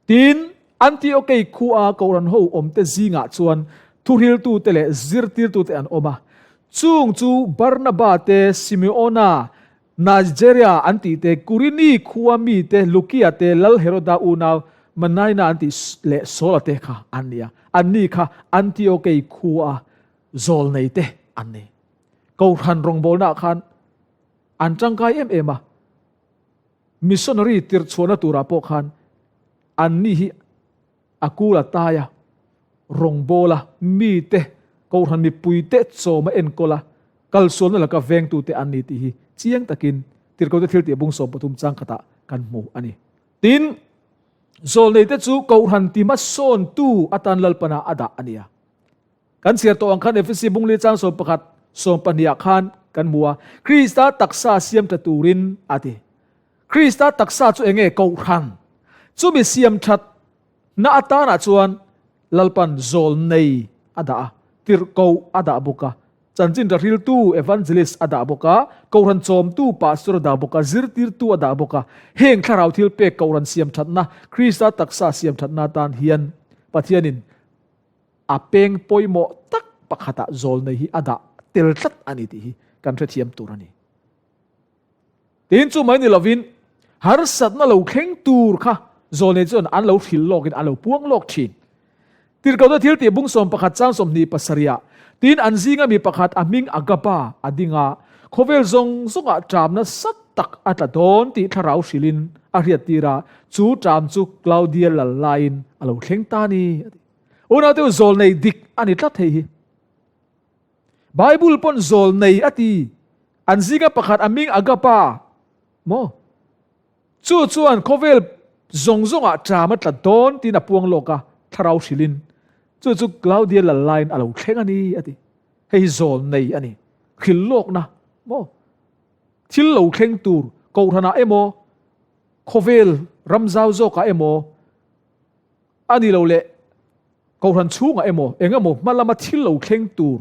Tin, Antiokei khua Kohhran ho awmte zingah chuan thuhriltute leh zirtirtute an awm a. Chung chu Barnaba te, Simeona, Nigeria an tih te, Kurini khua mite, Lukia te, Lal Heroda unau Manaina an tih leh Saula te kha an ni a. Anni kha Antiokei khua zawlneite an ni. Kohhran rawngbawlnaah khan an tangkai em em a. Missionary tirhchhuahna turah pawh khan anni hi a kul a tai a, rawngbâwl a, mite, kohhran mipuite chawm a enkawl a, kalsualna laka vengtute an ni tih hi chiang takin Tirhkohte Thiltih bung 13 chang khatah kan hmu a ni. Tin, zawlneite chu kohhran tima sawntu atan Lalpana a dah a ni a. Kan chhiar tawh ang khan Efesi bungli chang 11, 12 ah khan kan hmu a, Krista taksa siam tha turin a ti. Krista taksa chu enge Kohhran? Chumi siam that na atanah chuan Lalpan zawl nei a dah a, tirhkoh a dah bawk a, chanchin tha hriltu, evangelist, a dah bawk a, Kohhran chawmtu, pastor, a dah bawk a, zirtirtu a dah bawk a. Heng thlarau thil pek Kohhran siam thatna, Krista taksa siam thatna atan hian Pathianin A peng pawimawh tak pakhatah zawlnei hi a dah tel tlat a ni tih hi kan hrethiam tur a ni. Tin, chu mai ni lovin harsatna lo thleng tur kha zawlnei chuan an lo hrilh lawkin an lo puang lawk thin. Tirhkohna thil tih bung 11 chang 27 ah, Tin, an zinga mi pakhat a hming Agaba a ding a, khawvel zawng zawngah ṭam nasa tak a tla dawn tih thlarau hrilhin a hriattir a, chu ṭam chu Claudia lal laiin a lo thleng ta a ni, a ti. Unaute u zawlnei dik a ni tlat hei hi. Bible pawn zawlnei a ti. An zinga pakhat a hming Agapa maw? Chu chuan khawvel zawng zawngah ṭam a tla dawn tiin a puang lawk a, thlarau hrilhin. Chu chu Claudia lal laiin a lo thleng a ni a ti. Hei hi zawlnei a ni. Hril lawkna maw? Thil lo thleng tur kohhranah emaw, khawvel ram zau zawkah emaw, A ni lo le, Kohhran chhungah emaw, eng emaw hma lama thil lo thleng tur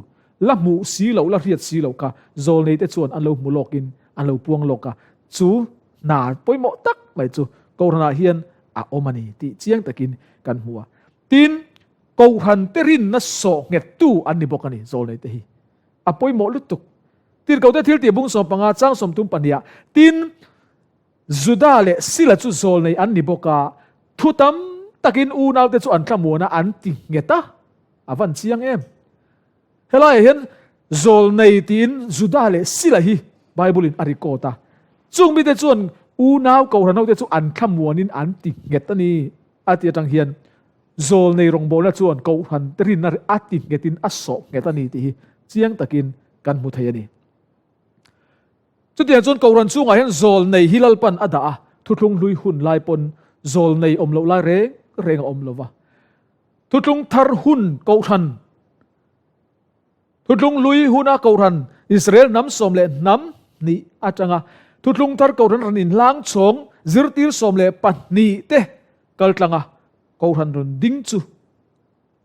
la hmuh si loh, la hriat si loh kha zawlneite chuan an lo hmu lawkin an lo puang lawk a, chu hna pawimawh tak mai chu Kohhranah hian a awm a ni tih chiang takin kan hmu a. Tin, Kohhrante rinna sawh nghettu an ni bawk a ni zawlneite hi. A pawimawh lutuk. Tirhkohte thiltih bung 15 chang 32 ah, Tin, Juda leh Sila chu zawlnei an ni bawk a, thu tam takin unaute chu an thlamuan a, an ti nghet a, a van chiang em. Helaiah hian zawlnei tiin Juda leh Sila hi Bible-in a record a, chung mite chuan unau kohhran hote chu an thlamuanin an ti nghet a ni a tih atang hian zawlnei rawngbawlna chuan kohhran te rinna a ti nghetin a sawh nghet a ni tih hi chiang takin kan hmu thei a ni. Chutiang chuan Kohhran chungah hian zawlnei hi Lalpan a dah a, thuthlung hlui hun lai pawn zawlnei awm loh lai reng reng a awm lo va. Thuthlung thar hun Kohhran, thuthlung hlui huna Kohhran Israel hnam sawm leh hnam hnih atanga thuthlung thar Kohhran rawn inhlang chhawng zirtir 12 te kaltlanga Kohhran rawn ding chu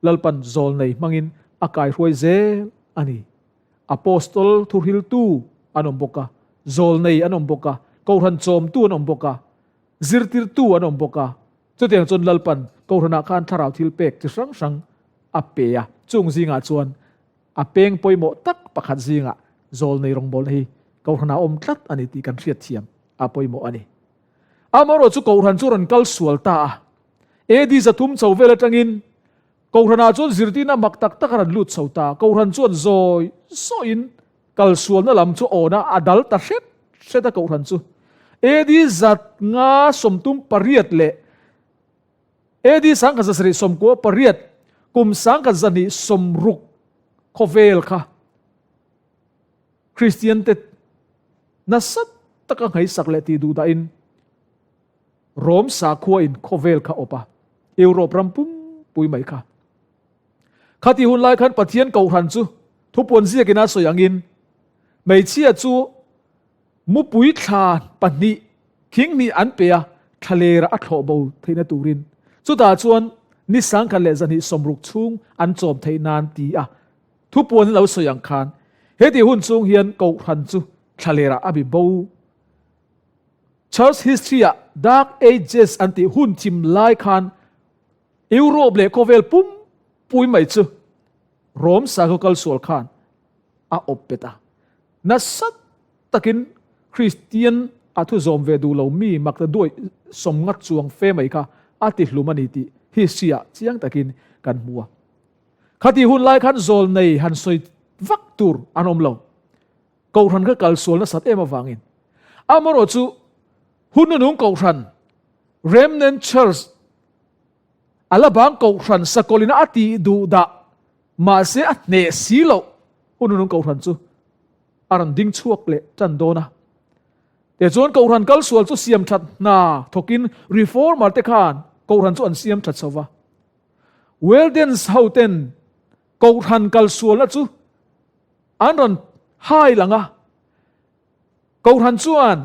Lalpan zawlnei hmangin a kaihruai zel a ni. Apostol thuhriltu an awm bawk a, zawlnei an awm bawk a, kohhran chawmtu an awm bawk a, zirtirtu an awm bawk a. Chutiang chuan Lalpan Kohhranah khan thlarau thil pek chi hrang hrang a pe a, chung zingah chuan a peng pawimawh tak pakhat zingah zawlnei rawngbawlna hi Kohhranah awm tlat a ni tih kan hriatthiam a pawimawh a ni. Amaherawh chu Kohhran chu rawn kal sual ta a, AD 300 chho vel atangin Kohhranah chuan zirtirna mak tak tak a rawn lut chho ta. Kohhran chuan zawi zawiin kalsualna lam chu awna a dal ta hret hret a Kohhran chu. AD 538 leh AD 1798 kum 1260 khawvel kha Kristian te nasa taka nghaisak leh tih duh dahin Rom sakhua in khawvel kha awp a, Europe ram pumpui mai kha. Khati hun lai khan Pathian Kohhran chu thupuan ziakin a sawi angin hmeichhia chu mupui thla pahnih khinghnih an pe a, thlalera a thlawh bo theihna turin chutah chuan ni 1260 chhung an chawm theih nan ti a thupuan lo sawi ang khan heti hun chung hian Kohhran chu thlalera a bi bo. Church history ah Dark Ages an tih hun thim lai khan Europe leh khawvel pumpui mai chu Rome sakhaw kalsual khan a awp bet a. Nasa takin Kristian a thu zawm ve duh lo mi makta duai sawmngat chuang fe mai kha a ti hlum a ni tih history ah chiang takin kan hmu a. Khati hun lai khan zawlnei han sawi vak tur an awm lo. Kohhran kha kal sual nasat em avangin amaherawh chu hun nunung Kohhran, Remnant Church, a la bang Kohhran sakawlina a tih duh dah mahse a hneh si loh hun nunung Kohhran chu a rawn ding chhuak leh tan dawn a. Tichuan Kohhran kal sual chu siam that hna thawkin Reformer te khan Kohhran chu an siam that chho va. Weldens ho ten Kohhran kal sualna chu An rawn hai lang a, Kohhran chuan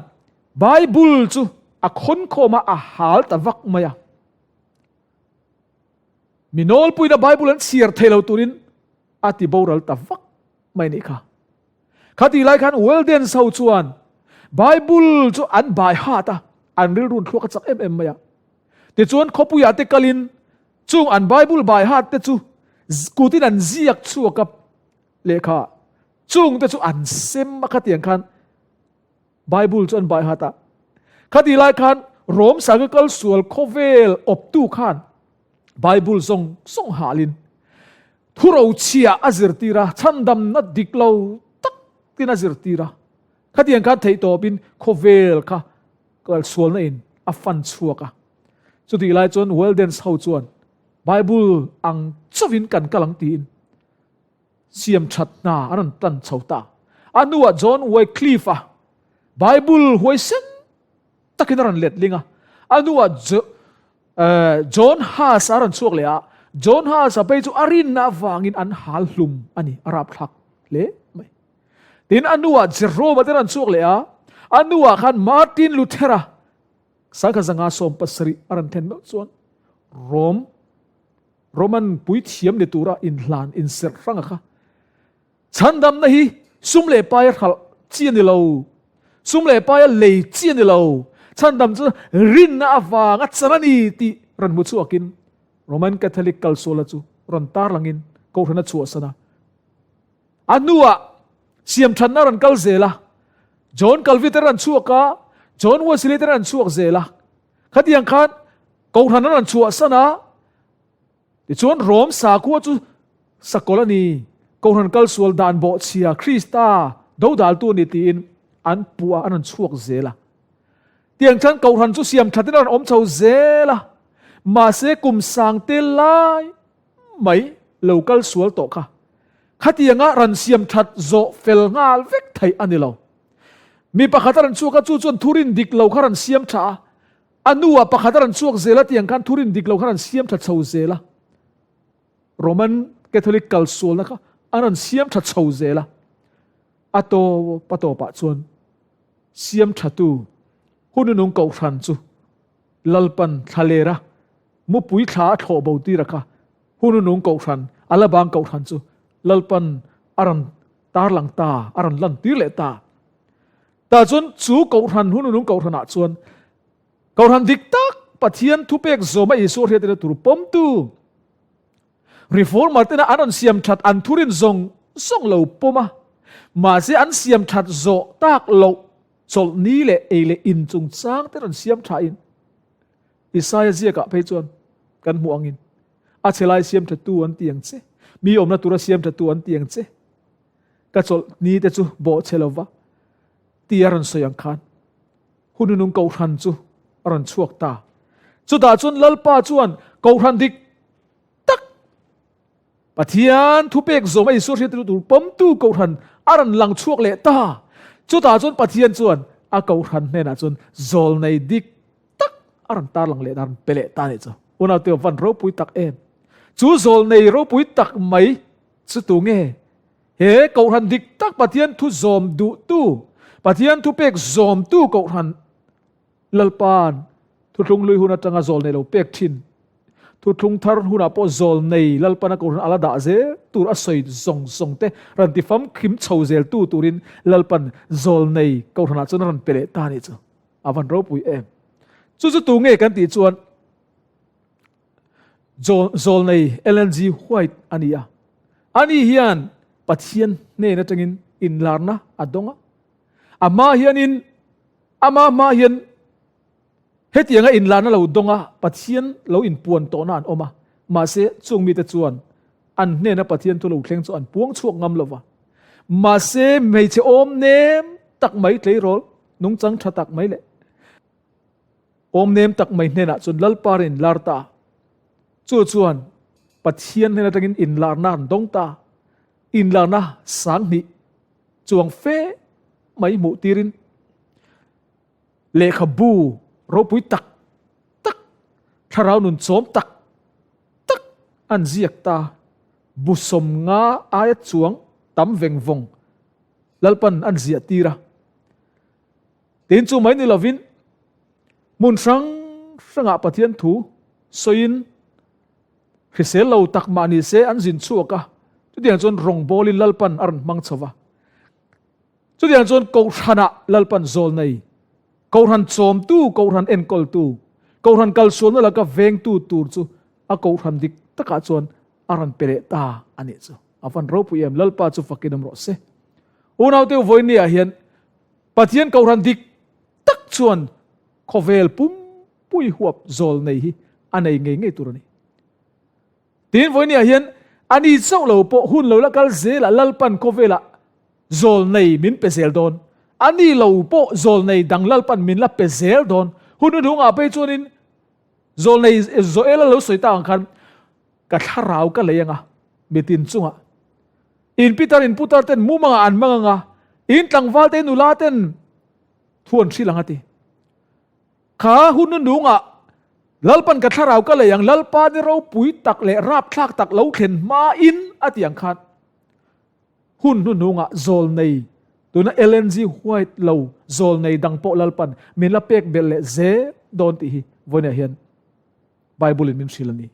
Bible chu a khawnkhawm a, a hal ta vak mai a. Mi nawlpuina Bible an chhiar thei lo turin a ti boral ta vak mai nih kha. Khatih lai khan Weldens ho chuan Bible chu an bai hat a, an rilrun thluak a chak em em mai a. Tichuan khawpuiah te kalin chung an Bible bai hat te chu kutin an ziak chhuak a, Lehkha chung te chu an sem a khatiang khan Bible chu an bai hat a. Khati lai khan Rom sanga kal sual khawvel awptu khan Bible zawng zawng halin thuro chhia a zirtir a, chhandamna dik lo takin a zirtir a. Khatiang khan theihtawpin khawvel kha kal sualna in a fan chhuak a. Chutih lai chuan Weldens ho chuan Bible ang chauhin kan kal ang tiin siam that hna an rawn tan chho ta. A hnuah John Wycliffe-a Bible huaisen takin a rawn let ling a. A hnuah John Huss a rawn chhuak leh a. John Huss-a phei chu a rinna avangin an hal hlum a ni, a rapthlak hle mai. Tin, a hnuah Jerome-a te rawn chhuak leh a. A hnuah khan Martin Luther-a 1770 a rawn thlen meuh chuan Rome Roman puithiam ni tura inhlan inserh hrang a kha. Chhandamna hi sum leh paia hralh chi a ni lo. Sum leh paia lei chi a ni lo. Chhandam chu rinna avanga chan a ni tih rawn hmu chhuakin Roman Catholic kalsuala chu rawn tarlangin Kohhran a chhuahsan a. A hnuah siamthatna rawn kal zel a. John Calvin te rawn chhuak a, John Wesley te rawn chhuak zel a. Khatiang khan Kohhran a rawn chhuahsan a, tichuan Rom sakhua chu sakawlh a ni, Kohhran kalsual dan bawhchhia Krista dodaltu a ni tiin an puh a, an rawn chhuak zel a. Tiang chuan Kohhran chu siam thatin a rawn awm chho zel a, mahse kum sang te lai mai lo kalsual tawh kha khatianga rawn siam that zawh fel nghal vek theih a ni lo. Mi pakhat a rawn chhuak a, chu chuan thurin dik lo kha rawn siam tha a, A nuah pakhat a rawn chhuak zel a tiang khan thurin dik lo kha rawn siam tha chho zel a. Roman Catholic kalsualna kha an rawn siam tha chho zel a. A tawp a tawpah chuan siam thatu hununung kohhran chu Lalpan thlalera mupui thla a thlawh bo tir a kha hununung kohhran, a la bang kohhran chu Lalpan a rawn tarlang ta, a rawn lan tir leh ta. Tah chuan chu kohhran hununung kohhranah chuan kohhran dik tak Pathian thupek zawma Isua hriatna tur pawmtu Reformer tena an rawn siam that an thurin zawng zawng lo pawm a, mahse an siam that zawh tak loh chawlhni leh ei leh in chungchang te rawn siam tha in Isaia ziakah phei chuan kan hmuh angin a chhe lai siam thatu an ti ang che, mi awmna tura siam thatu an ti ang che, ka chawlhni te chu bawh chhe lova ti a rawn sawi ang khan Hununung Kohhran chu a rawn chhuak ta. Chutah chuan Lalpa chuan Kohhran dik tak Pathian thupek zawm a Isua hriat tur pawmtu Kohhran a rawn lang chhuak leh ta. Chutah chuan Pathian chuan a Kohhran hnenah chuan zawlnei dik tak a rawn tarlang leh a rawn pe leh ta a nih chu. Unaute van ropui tak em! Chu zawlnei ropui tak mai chu tu nge? He Kohhran dik tak Pathian thu zawm duhtu, Pathian thupek zawmtu Kohhran Lalpa'n thuthlung hlui hun atanga zawl nei lo pek thin, thuthlung thar hunah pawh zawl nei Lalpan a Kohhran ala dah zel tur a sawi zawng zawng te rawn ti famkhim chho zel tu turin Lalpan zawl nei Kohhranah chuan a rawn pe leh ta a nih chu. A van ropui em. Chu chu tu nge kan tih chuan Zawlnei Ellen G. White a ni a. Ani hian Pathian hnen atangin inlarna a dawng a. A hma hianin, ama hma hian hetianga inlarna lo dawng a, Pathian lo inpuan tawhna an awm a. Mahse, chung mite chuan an hnena Pathian thu lo thleng chu an puang chhuak ngam lo va. Mahse, hmeichhe awm nem tak mai tleirawl, nungchang tha tak mai leh Awmnem tak mai hnenah chuan Lalpa rin inlar ta. Chu chuan Pathian hnen atangin inlarna an dawng ta. Inlarna sanghnih chuang fe mai hmuh tirin lehkhabu ropui tak tak, thlarau nun chawm tak tak an ziak ta. Bu 50 aia chuang tam veng vawng Lalpan an ziah tir a. Tin chu mai ni lovin hmun hrang hrangah Pathian thu sawiin hrisel lo tak mah ni se an zin chhuak a, chutiang chuan rawngbawlin Lalpan a rawn hmang chho va. Chutiang chuan Kohhranah Lalpan zawl nei, Kohhran chawmtu, Kohhran enkawltu, Kohhran kalsualna laka vengtu tur chu a Kohhran dik takah chuan a rawn pe leh ta a nih chu. A van ropui em, Lalpa chu fakin awm rawh se. Unaute vawinia hian Pathian Kohhran dik tak chuan khawvel pumpui huap zawl nei hi a nei ngei ngei tur a ni. Tin, vawinia hian a ni chauh lo pawh hun lo la kal zelah Lalpan khawvelah zawl nei min pe zel dawn. A ni lo pawh zawl nei dang Lalpan min la pe zel dawn. Hun hnuhnungah phei chuanin zawl nei Joela lo sawi tak ang khan ka thlarau ka lei anga mitin chungah In pitar in putar ten mumangah an hmang anga, in tlangval te nula ten thu an hrilh ang a ti. Kha hun nunungah Lalpan ka thlarau ka lei ang, Lalpa ni ropui tak leh rapthlak tak lo thlen hmain a ti ang khan hun hnuhnungah zawl nei tuna Ellen G. White lo zawl nei dang pawh Lalpan min la pek belh leh zel dawn tih hi vawiinah hian Bible in min hrilh a ni.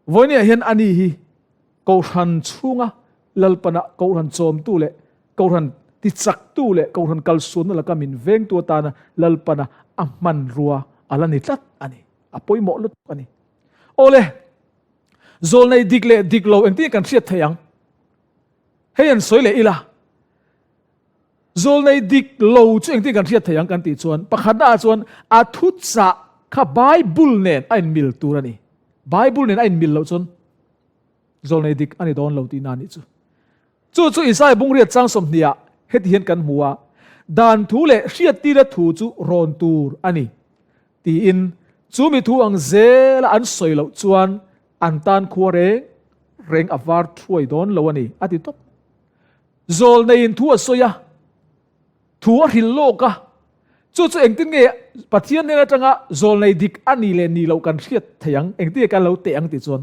Vawinia hian ani hi Kohhran chhunga Lalpana Kohhran chawmtu leh Kohhran tichaktu leh Kohhran kalsualna laka min vengtu atana Lalpana a hmanrua a la ni tlat a ni. A pawimawh lutuk a ni. Awle, zawlnei dik leh dik lo engtin kan hriat theih ang? Hei an sawi leh ila. Zawlnei dik lo chu engtin kan hriat theih ang kan tih chuan pakhatna ah chuan a thuchah kha Bible nen a inmil tur a ni. Bible nen a inmil loh chuan zawlnei dik a ni dawn lo tihna a nih chu. Chu chu Isaiah bungriat chang 20 ah heti hian kan hmu a, Dan thu leh hriattira thu chu rawn tur a ni tiin chu mi thu ang zela an sawi loh chuan an tan khua reng reng a var thuai dawn lo a ni a ti tawp. Zawlneiin thu a sawi a, thu a hrilh lawk a, chu chu engtin nge Pathian hnen atanga zawlnei dik a ni leh ni loh kan hriat thei ang, engtin nge kan lo teh ang tih chuan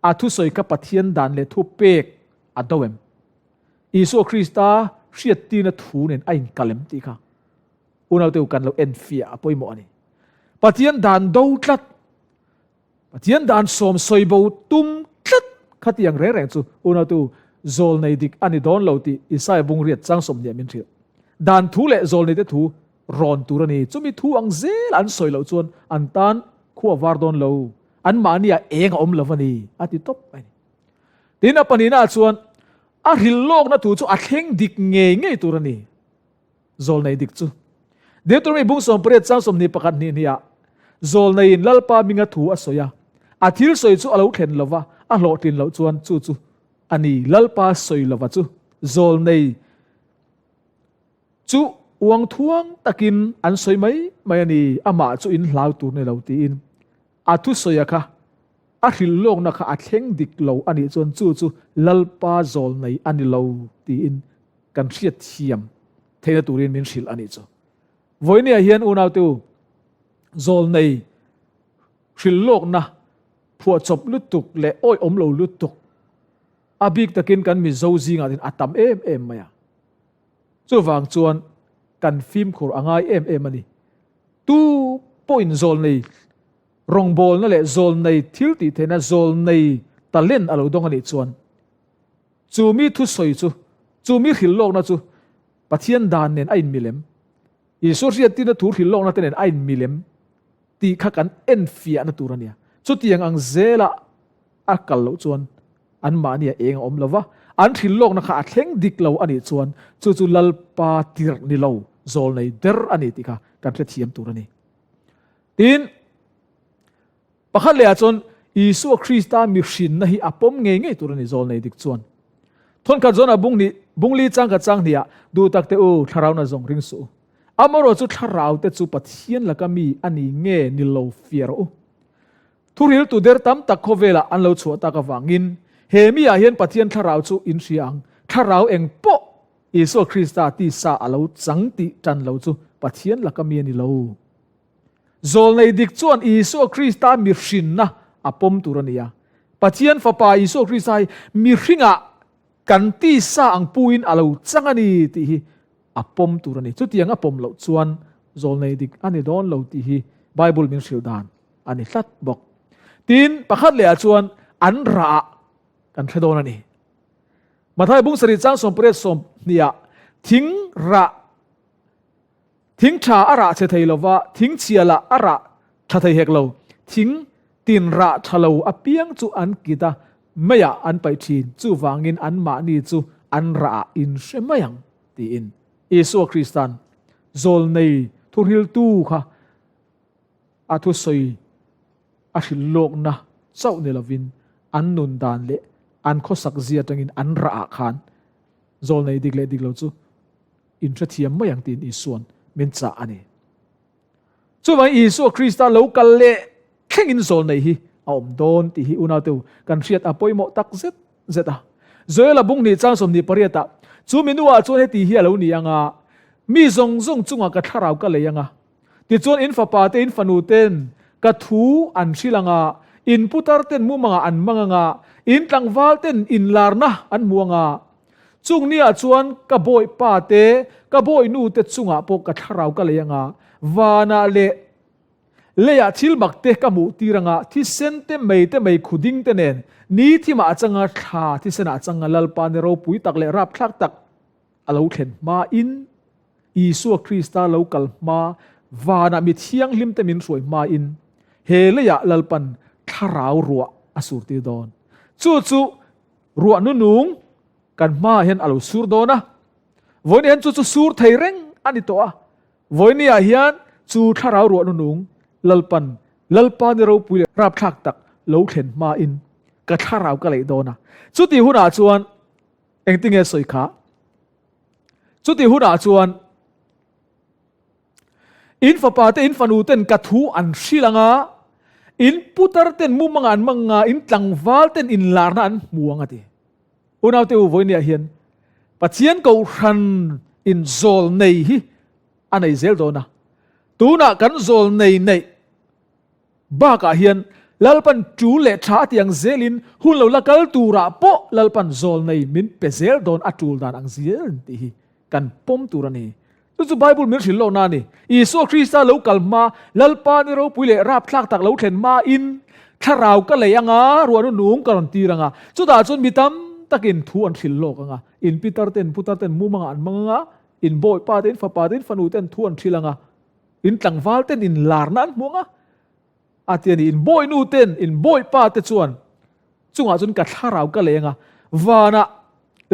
a thusawi kha Pathian dan leh thu pek a do em? Isua Krista hriattirna thu nen a inkal em tih kha unaute u kan lo enfiah a pawimawh a ni. Pathian dan do tlat Pathian dan sawm sawi bo tum tlat khatiang reng reng chu unautu zawlnei dik a ni dawn lo tih Isaiah bungriat chang 20 min hrilh. Dan thu leh zawlneite thu. rawn tur a ni. Chumi thu ang zel an sawi loh chuan an tan khua var dawn lo, anmahniah eng a awm lo a ni, a ti tawp a ni. Tin, a pahnihnaah chuan a hrilh lawkna thu chu a thleng dik ngei ngei tur a ni. Zawlnei dik chu. Deuteronomy bung 18 chang 21 hnih hniah Zawlneiin Lalpa hminga thu a sawi a, a thil sawi chu a lo thlen lova, a hlawhtlin loh chuan chu chu a ni Lalpa sawi lova chu zawlnei chu uang thuang takin an sawi mai mai a ni, amah chu in hlau tur ni lo tiin a thusawi a kha a hrilh lawkna kha a thleng dik lo a nih chuan chu chu Lalpa zawlnei a ni lo tiin kan hriat thiam theihna turin min hrilh a nih chu. Vawinia hian unaute u, zawlnei hrilh lawkna phuahchawp lutuk leh awihawm lo lutuk a bik takin kan Mizo zingah hian a tam em em mai a. Chuvang chuan kan fimkhur a ngai em em a ni. Tu pawhin zawlnei rawngbawlna leh zawlnei thil tih theihna zawlnei talent a lo dawng a nih chuan chu mi thusawi chu, chu mi hrilh lawkna chu Pathian dan nen a inmilem, Isua hriattirna thu hrilh lawkna te nen a inmilem tih kha kan enfiahna tur a nia. Chutiang ang zela a kal loh chuan anmahnia eng a awm lo va, an hrilh lawkna kha a thleng dik lo a nih chuan chu chu Lalpa tirh ni lo, zawlnei der a ni tih kha kan hrethiam tur a ni. Tin, pakhat lehah chuan Isua Krista mihrinna hi a pawm ngei ngei tur a ni zawlnei dik chuan. Thawnkhat zawn a bung hnih, bung li chang khat chang hniah duh tak teh u, thlarauna zawng ring suh u. Amaherawh chu thlarau te chu Pathian laka mi a ni nge ni lo fiah rawh u. Thuriltu der tam tak khawvelah an lo chhuah tak avangin he mi ah hian Pathian thlarau chu in hria ang, thlarau eng pawh Isua Krista tisa a lo chang tih tan lo chu Pathian laka mi a ni lo. Zawlnei dik chuan Isua Krista mihrinna a pawm tur a ni a. Pathian Fapa Isua Krista hi mihringah kan tisa ang puin a lo chang a ni tih hi a pawm tur a ni. Chutiang a pawm loh chuan zawlnei dik a ni dawn lo tih hi Bible min hrilh dan a ni tlat bawk. Tin, pakhat lehah chuan an rah kan hre dawn a ni. Matthai bung sarih chang 18 20ah thing rah thing tha a rah chhe thei lova, thing chhia lah a rah tha thei hek lo. Thing tin rah tha lo apiang chu an kit a, meiah an paih thin, chuvangin anmahni chu an rah ah in hre mai ang, tiin Isua Krista'n zawlnei thuhriltu kha a thusawi a hrilh lawkna chauh ni lovin an nun dan leh an khawsak zia atangin an rah ah khan zawlnei dik leh dik lo chu in hrethiam mai ang tiin Isua'n min chah a ni. Chuvangin Isua Krista lo kal leh thlengin zawlnei hi a awm dawn tih hi unaute u kan hriat a pawimawh tak zet zet a. Joela bung hnih chang 28 ah chu minu ah chuan heti hi a lo ni ang a, Mi zawng zawng chungah ka thlarau ka lei ang a, tichuan in fapa te in fanu ten ka thu an hrilh ang a, in putar ten mumangah an mang ang a, in tlangval ten inlarna an hmu ang a, Chung niah chuan ka bawipa te, ka bawihnu te chungah pawh ka thlarau ka lei anga, vanah leh leiah thil mak te ka hmuh tir anga, thisen te, mei te, mei khu ding te nen, ni thimah a changa, thla thisenah a changa Lalpa ni ropui tak leh rapthlak tak a lo thlen hmain, Isua Krista lo kal hma, vanah mi thianghlim te min hruai hmain, he leiah Lalpan thlarau ruah a surtir dawn. Chu chu Ruah nunung kan hmaah hian a lo sur dawn a, vawiin hian chu chu sur thei reng a ni tawh a, vawiiniah hian chu thlarau ruah nunung Lalpan, Lalpa ni ropui leh rapthlak tak lo thlen hmain ka thlarau ka leih dawn a. Chuti hunah chuan engtinge sawi kha? Chuti hunah chuan In fapa te, in fanu ten ka thu an hrilh ang a, in putar ten mumanga an mang a, in tlangval ten inlarna an hmu ang a ti. Unaute u vawinia hian Pathian Kohhran in zawl nei hi a nei zel dawn a. Tunah kan zawl nei neih bakah hian Lalpan tul leh tha a ti ang zelin hun lo la kal turah pawh Lalpan zawl nei min pe zel dawn a tul dan ang zel tih hi kan pawm tur a ni. Chu chu Bible min hrilh lohna a ni. Isua Krista lo kal hma, Lalpa ni ropui leh rapthlak tak lo thlen hmain thlarau ka lei anga, ruahnu nung ka rawn tir anga, chutah chuan mi tam takin thu an hrilh lawk anga, in pitar ten, putar ten mumangah an mang anga, In bawipa te, in fapa te, in fanu ten thu an hril anga, in tlangval ten in larna an hmu anga, a ti a ni. In bawinu ten, in bawipa te chuan chungah chuan ka thlarau ka leng a, vanah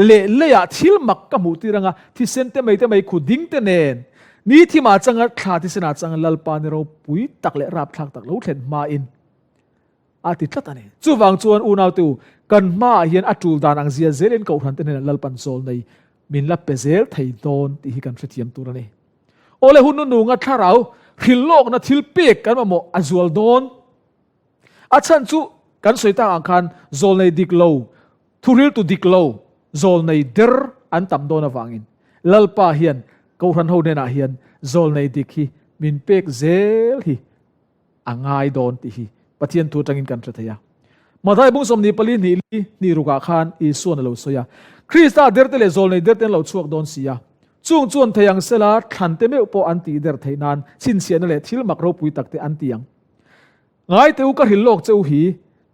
leh leiah thil mak ka hmuh tir anga, thisen te mei te mei khu ding te nen, ni thimah changa thla thisenah changa Lalpa ni ropui tak leh rapthlak tak lo thlen hmain a ti tlat a ni. Chuvang chuan unaute u, kan hmaah hian a tul dan ang zia zelin Kohhran te hnenah Lalpan chawl nei min la pe zel thei dawn tih hi kan hrethiam tur a ni. Awle hun nununga thlarau hrilhlawkna thil pek kan mamawh a zual dawn. A chhan chu kan sawi tak ang khan zawlnei dik lo, thuhriltu dik lo, zawlnei der an tam dawn avangin Lalpa hian Kohhran ho hnenah hian zawlnei dik hi min pek zel hi a ngai dawn tih hi Pathian thu atangin kan hre thei a. Mathai bung 24 hnih li hnih rukah khan Isuan a lo sawi a, Krista derte leh zawlnei derte an lo chhuak dawn si a, chung chuan thei ang sela thlante meuh pawh an tih der theih nan chhinchhiahna leh thil mak ropui takte an ti ang. Ngai teh u ka hrilh lawk che u hi,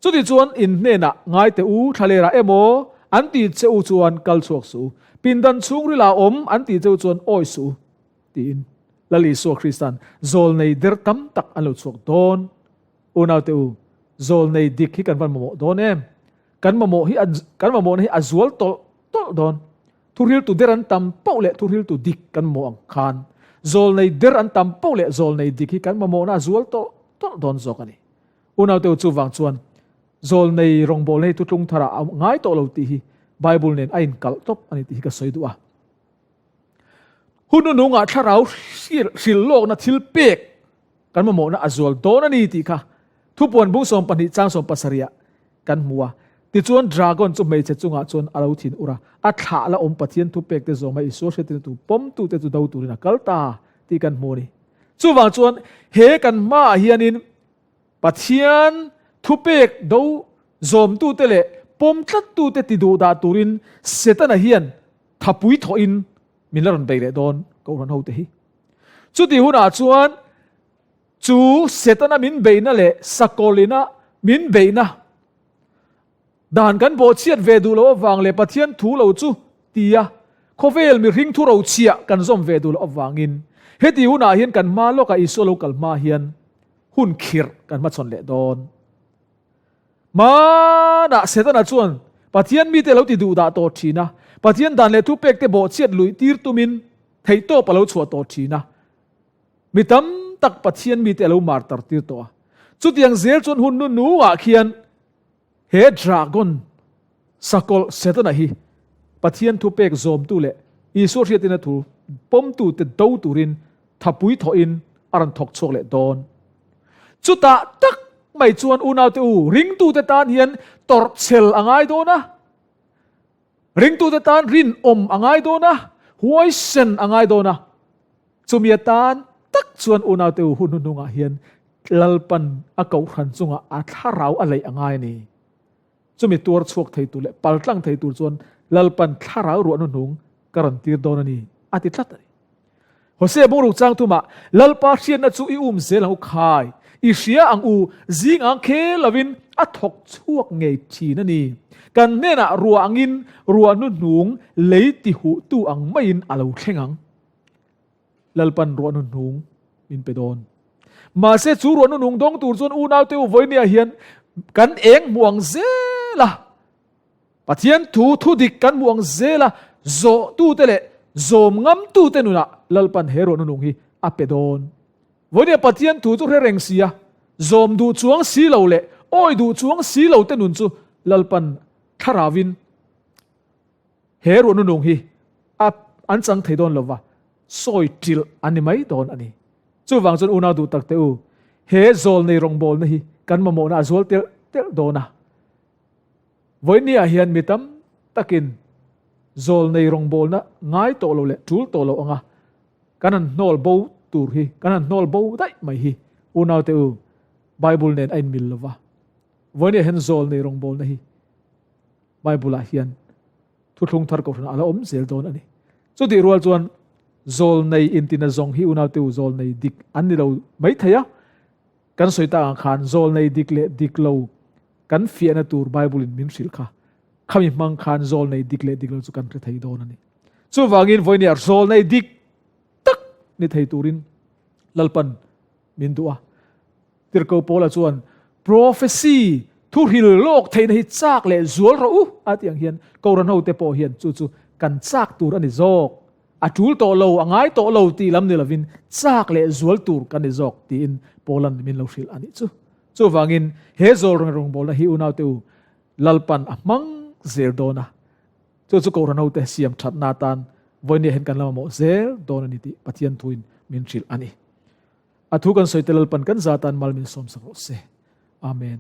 chuti chuan in hnenah ngai teh u thlalerah emaw an ti che u chuan kal chhuak suh u, pindan chhungrilah awm an ti che u chuan awi suh u, tiin Lal Isua Krista'n zawlnei der tam tak an lo chhuak dawn. Unaute u, zawlnei dik hi kan van mamawh dawn em? Kan mamawh hi kan mamawhna hi a zual tawlh tawlh dawn. Thuhriltu der an tam poh leh thuhriltu dik kan mamawh ang khan, zawlnei der an tam poh leh zawlnei dik hi kan mamawhna a zual tawlh tawlh dawn zawk a ni. Unaute u, chuvang chuan zawlnei rawngbawlna hi thutlung tharah a ngai tawh lo tih hi Bible nen a inkalh tawp a ni tih hi ka sawi duh a. Hun nunungah thlarau hrilh lawkna thil pek kan mamawhna a zual dawn a ni tih kha thupuan bung 12 chang 17 ah kan hmu a. Tichuan dragon chu hmeichhe chungah chuan a lo thin ur a, a thlah la awm Pathian thupek te zawma Isua hriatina tu pawmtute chu do turin a kal ta tih kan hmu a ni. Chuvang chuan he kan hmaah hianin Pathian thupek do zawmtute leh pawm tlattute ti duhdah turin Setana hian Thapui thawhin min la rawn bei leh dawn Kohhran hote hi. Chuti hunah chuan chu Setana min beihna leh Sakawlina min beihna dan kan bawhchhiat ve duh loh avang leh Pathian thu lo chu tia khawvel mihring thu rochhiah kan zawm ve duh loh avangin heti hunah hian kan hma lawkah Isua lo kal hma hian hun khirh kan hmachhawn leh dawn. Hmanah Setana chuan Pathian mite a lo ti duhdah tawh thin a, Pathian dan leh thupekte bawhchhiat luih tir tumin theihtawp a lo chhuah tawh thin a. Mi tam tak Pathian mite a lo martar tir tawh a. Chutiang zel chuan hun nunungah khian he dragon sakawlh Setana hi Pathian thupek zawmtu leh Isua hriatina thu pawmtute do turin thapui thawhin a rawn thawk chhuak leh dawn. Chutah tak mai chuan unaute u, ringtute tan hian tawrhchhel a ngai dawn a, ringtute tan rinawm a ngai dawn a, huaisen a ngai dawn a. Chumi atan tak chuan unaute u hun hnuhnungah hian Lalpan a kohhran chungah a thlarau a leih a ngai a ni. Chumi tuar chhuak thei tur leh paltlang thei tur chuan Lalpan thlarau ruah hnuhnung ka rawn tir dawn a ni, a ti tlat a ni. Hosea bungruk chang thumah, Lalpa hriatna chu i um zel ang u khai, i hria ang u, zing ang khel lovin a thawk chhuak ngei thin a ni. Kan hnenah ruah angin ruah hnuhnung lei ti huhtu ang maiin a lo thleng ang. Lalpan ruah hnuhnung min pe dawn. Mahse chu ruah hnuhnung dawng tur chuan unaute u vawinia hian kan eng hmu ang zel a. Pathian thu thu dik kan hmuh ang zela zawhtute leh zawm ngamtute nunah Lalpan he ruah nunung hi a pe dawn. Vawinia Pathian thu chu hre reng si a, zawm duh chuang si lo leh awi duh chuang si lo te nun chu Lalpan thlaravin he ruah nunung hi a an chang thei dawn lova, sawi ṭilh an ni mai dawn a ni. Chuvang chuan unau duh takte u, he zawlnei rawngbawlna hi kan mamawhna a zual telh telh dawn a. Vawinia hian mi tam takin zawlnei rawngbawlna ngai tawh lo leh tul tawh lo anga kan han hnawl bo tur hi, kan han hnawl bo daih mai hi unaute u, Bible nen a inmil lo va. Vawinia hian zawlnei rawngbawlna hi Bible-ah hian thuthlung thar kohhranah a la awm zel dawn a ni. Chutih rual chuan zawlnei intina zawng hi unaute u zawlnei dik an ni lo mai thei a, Kan sawi tak ang khan zawlnei dik leh dik lo kan fiahna tur Bible in min hrilh kha. Khami hmang khan zawlnei dik leh dik lo chu kan hre thei dawn a ni. Chuvangin vawinia zawl nei dik tak ni thei turin Lalpan min duh a. Tirhkoh Paula chuan prophecy thu hril lawk theihna hi chak leh zual rawh u a tih ang hian Kohhran hote pawh hian chu chu kan chak tur a ni zawk. A tul tawh lo, a ngai tawh lo tih lam ni lovin chak leh zual tur kan ni zawk tiin Paula'n min lo hrilh a nih chu. Chuvangin he zawl rawn rawngbawlna hi unaute u Lalpan a hmang zel dawn a, chu chu Kohhran hote siam thatna atan vawinia hian kan la mamawh zel dawn a ni tih Pathian thuin min hrilh a ni. A thu kan sawi te Lalpan kan zatan mal min sawmsak rawh se. Amen.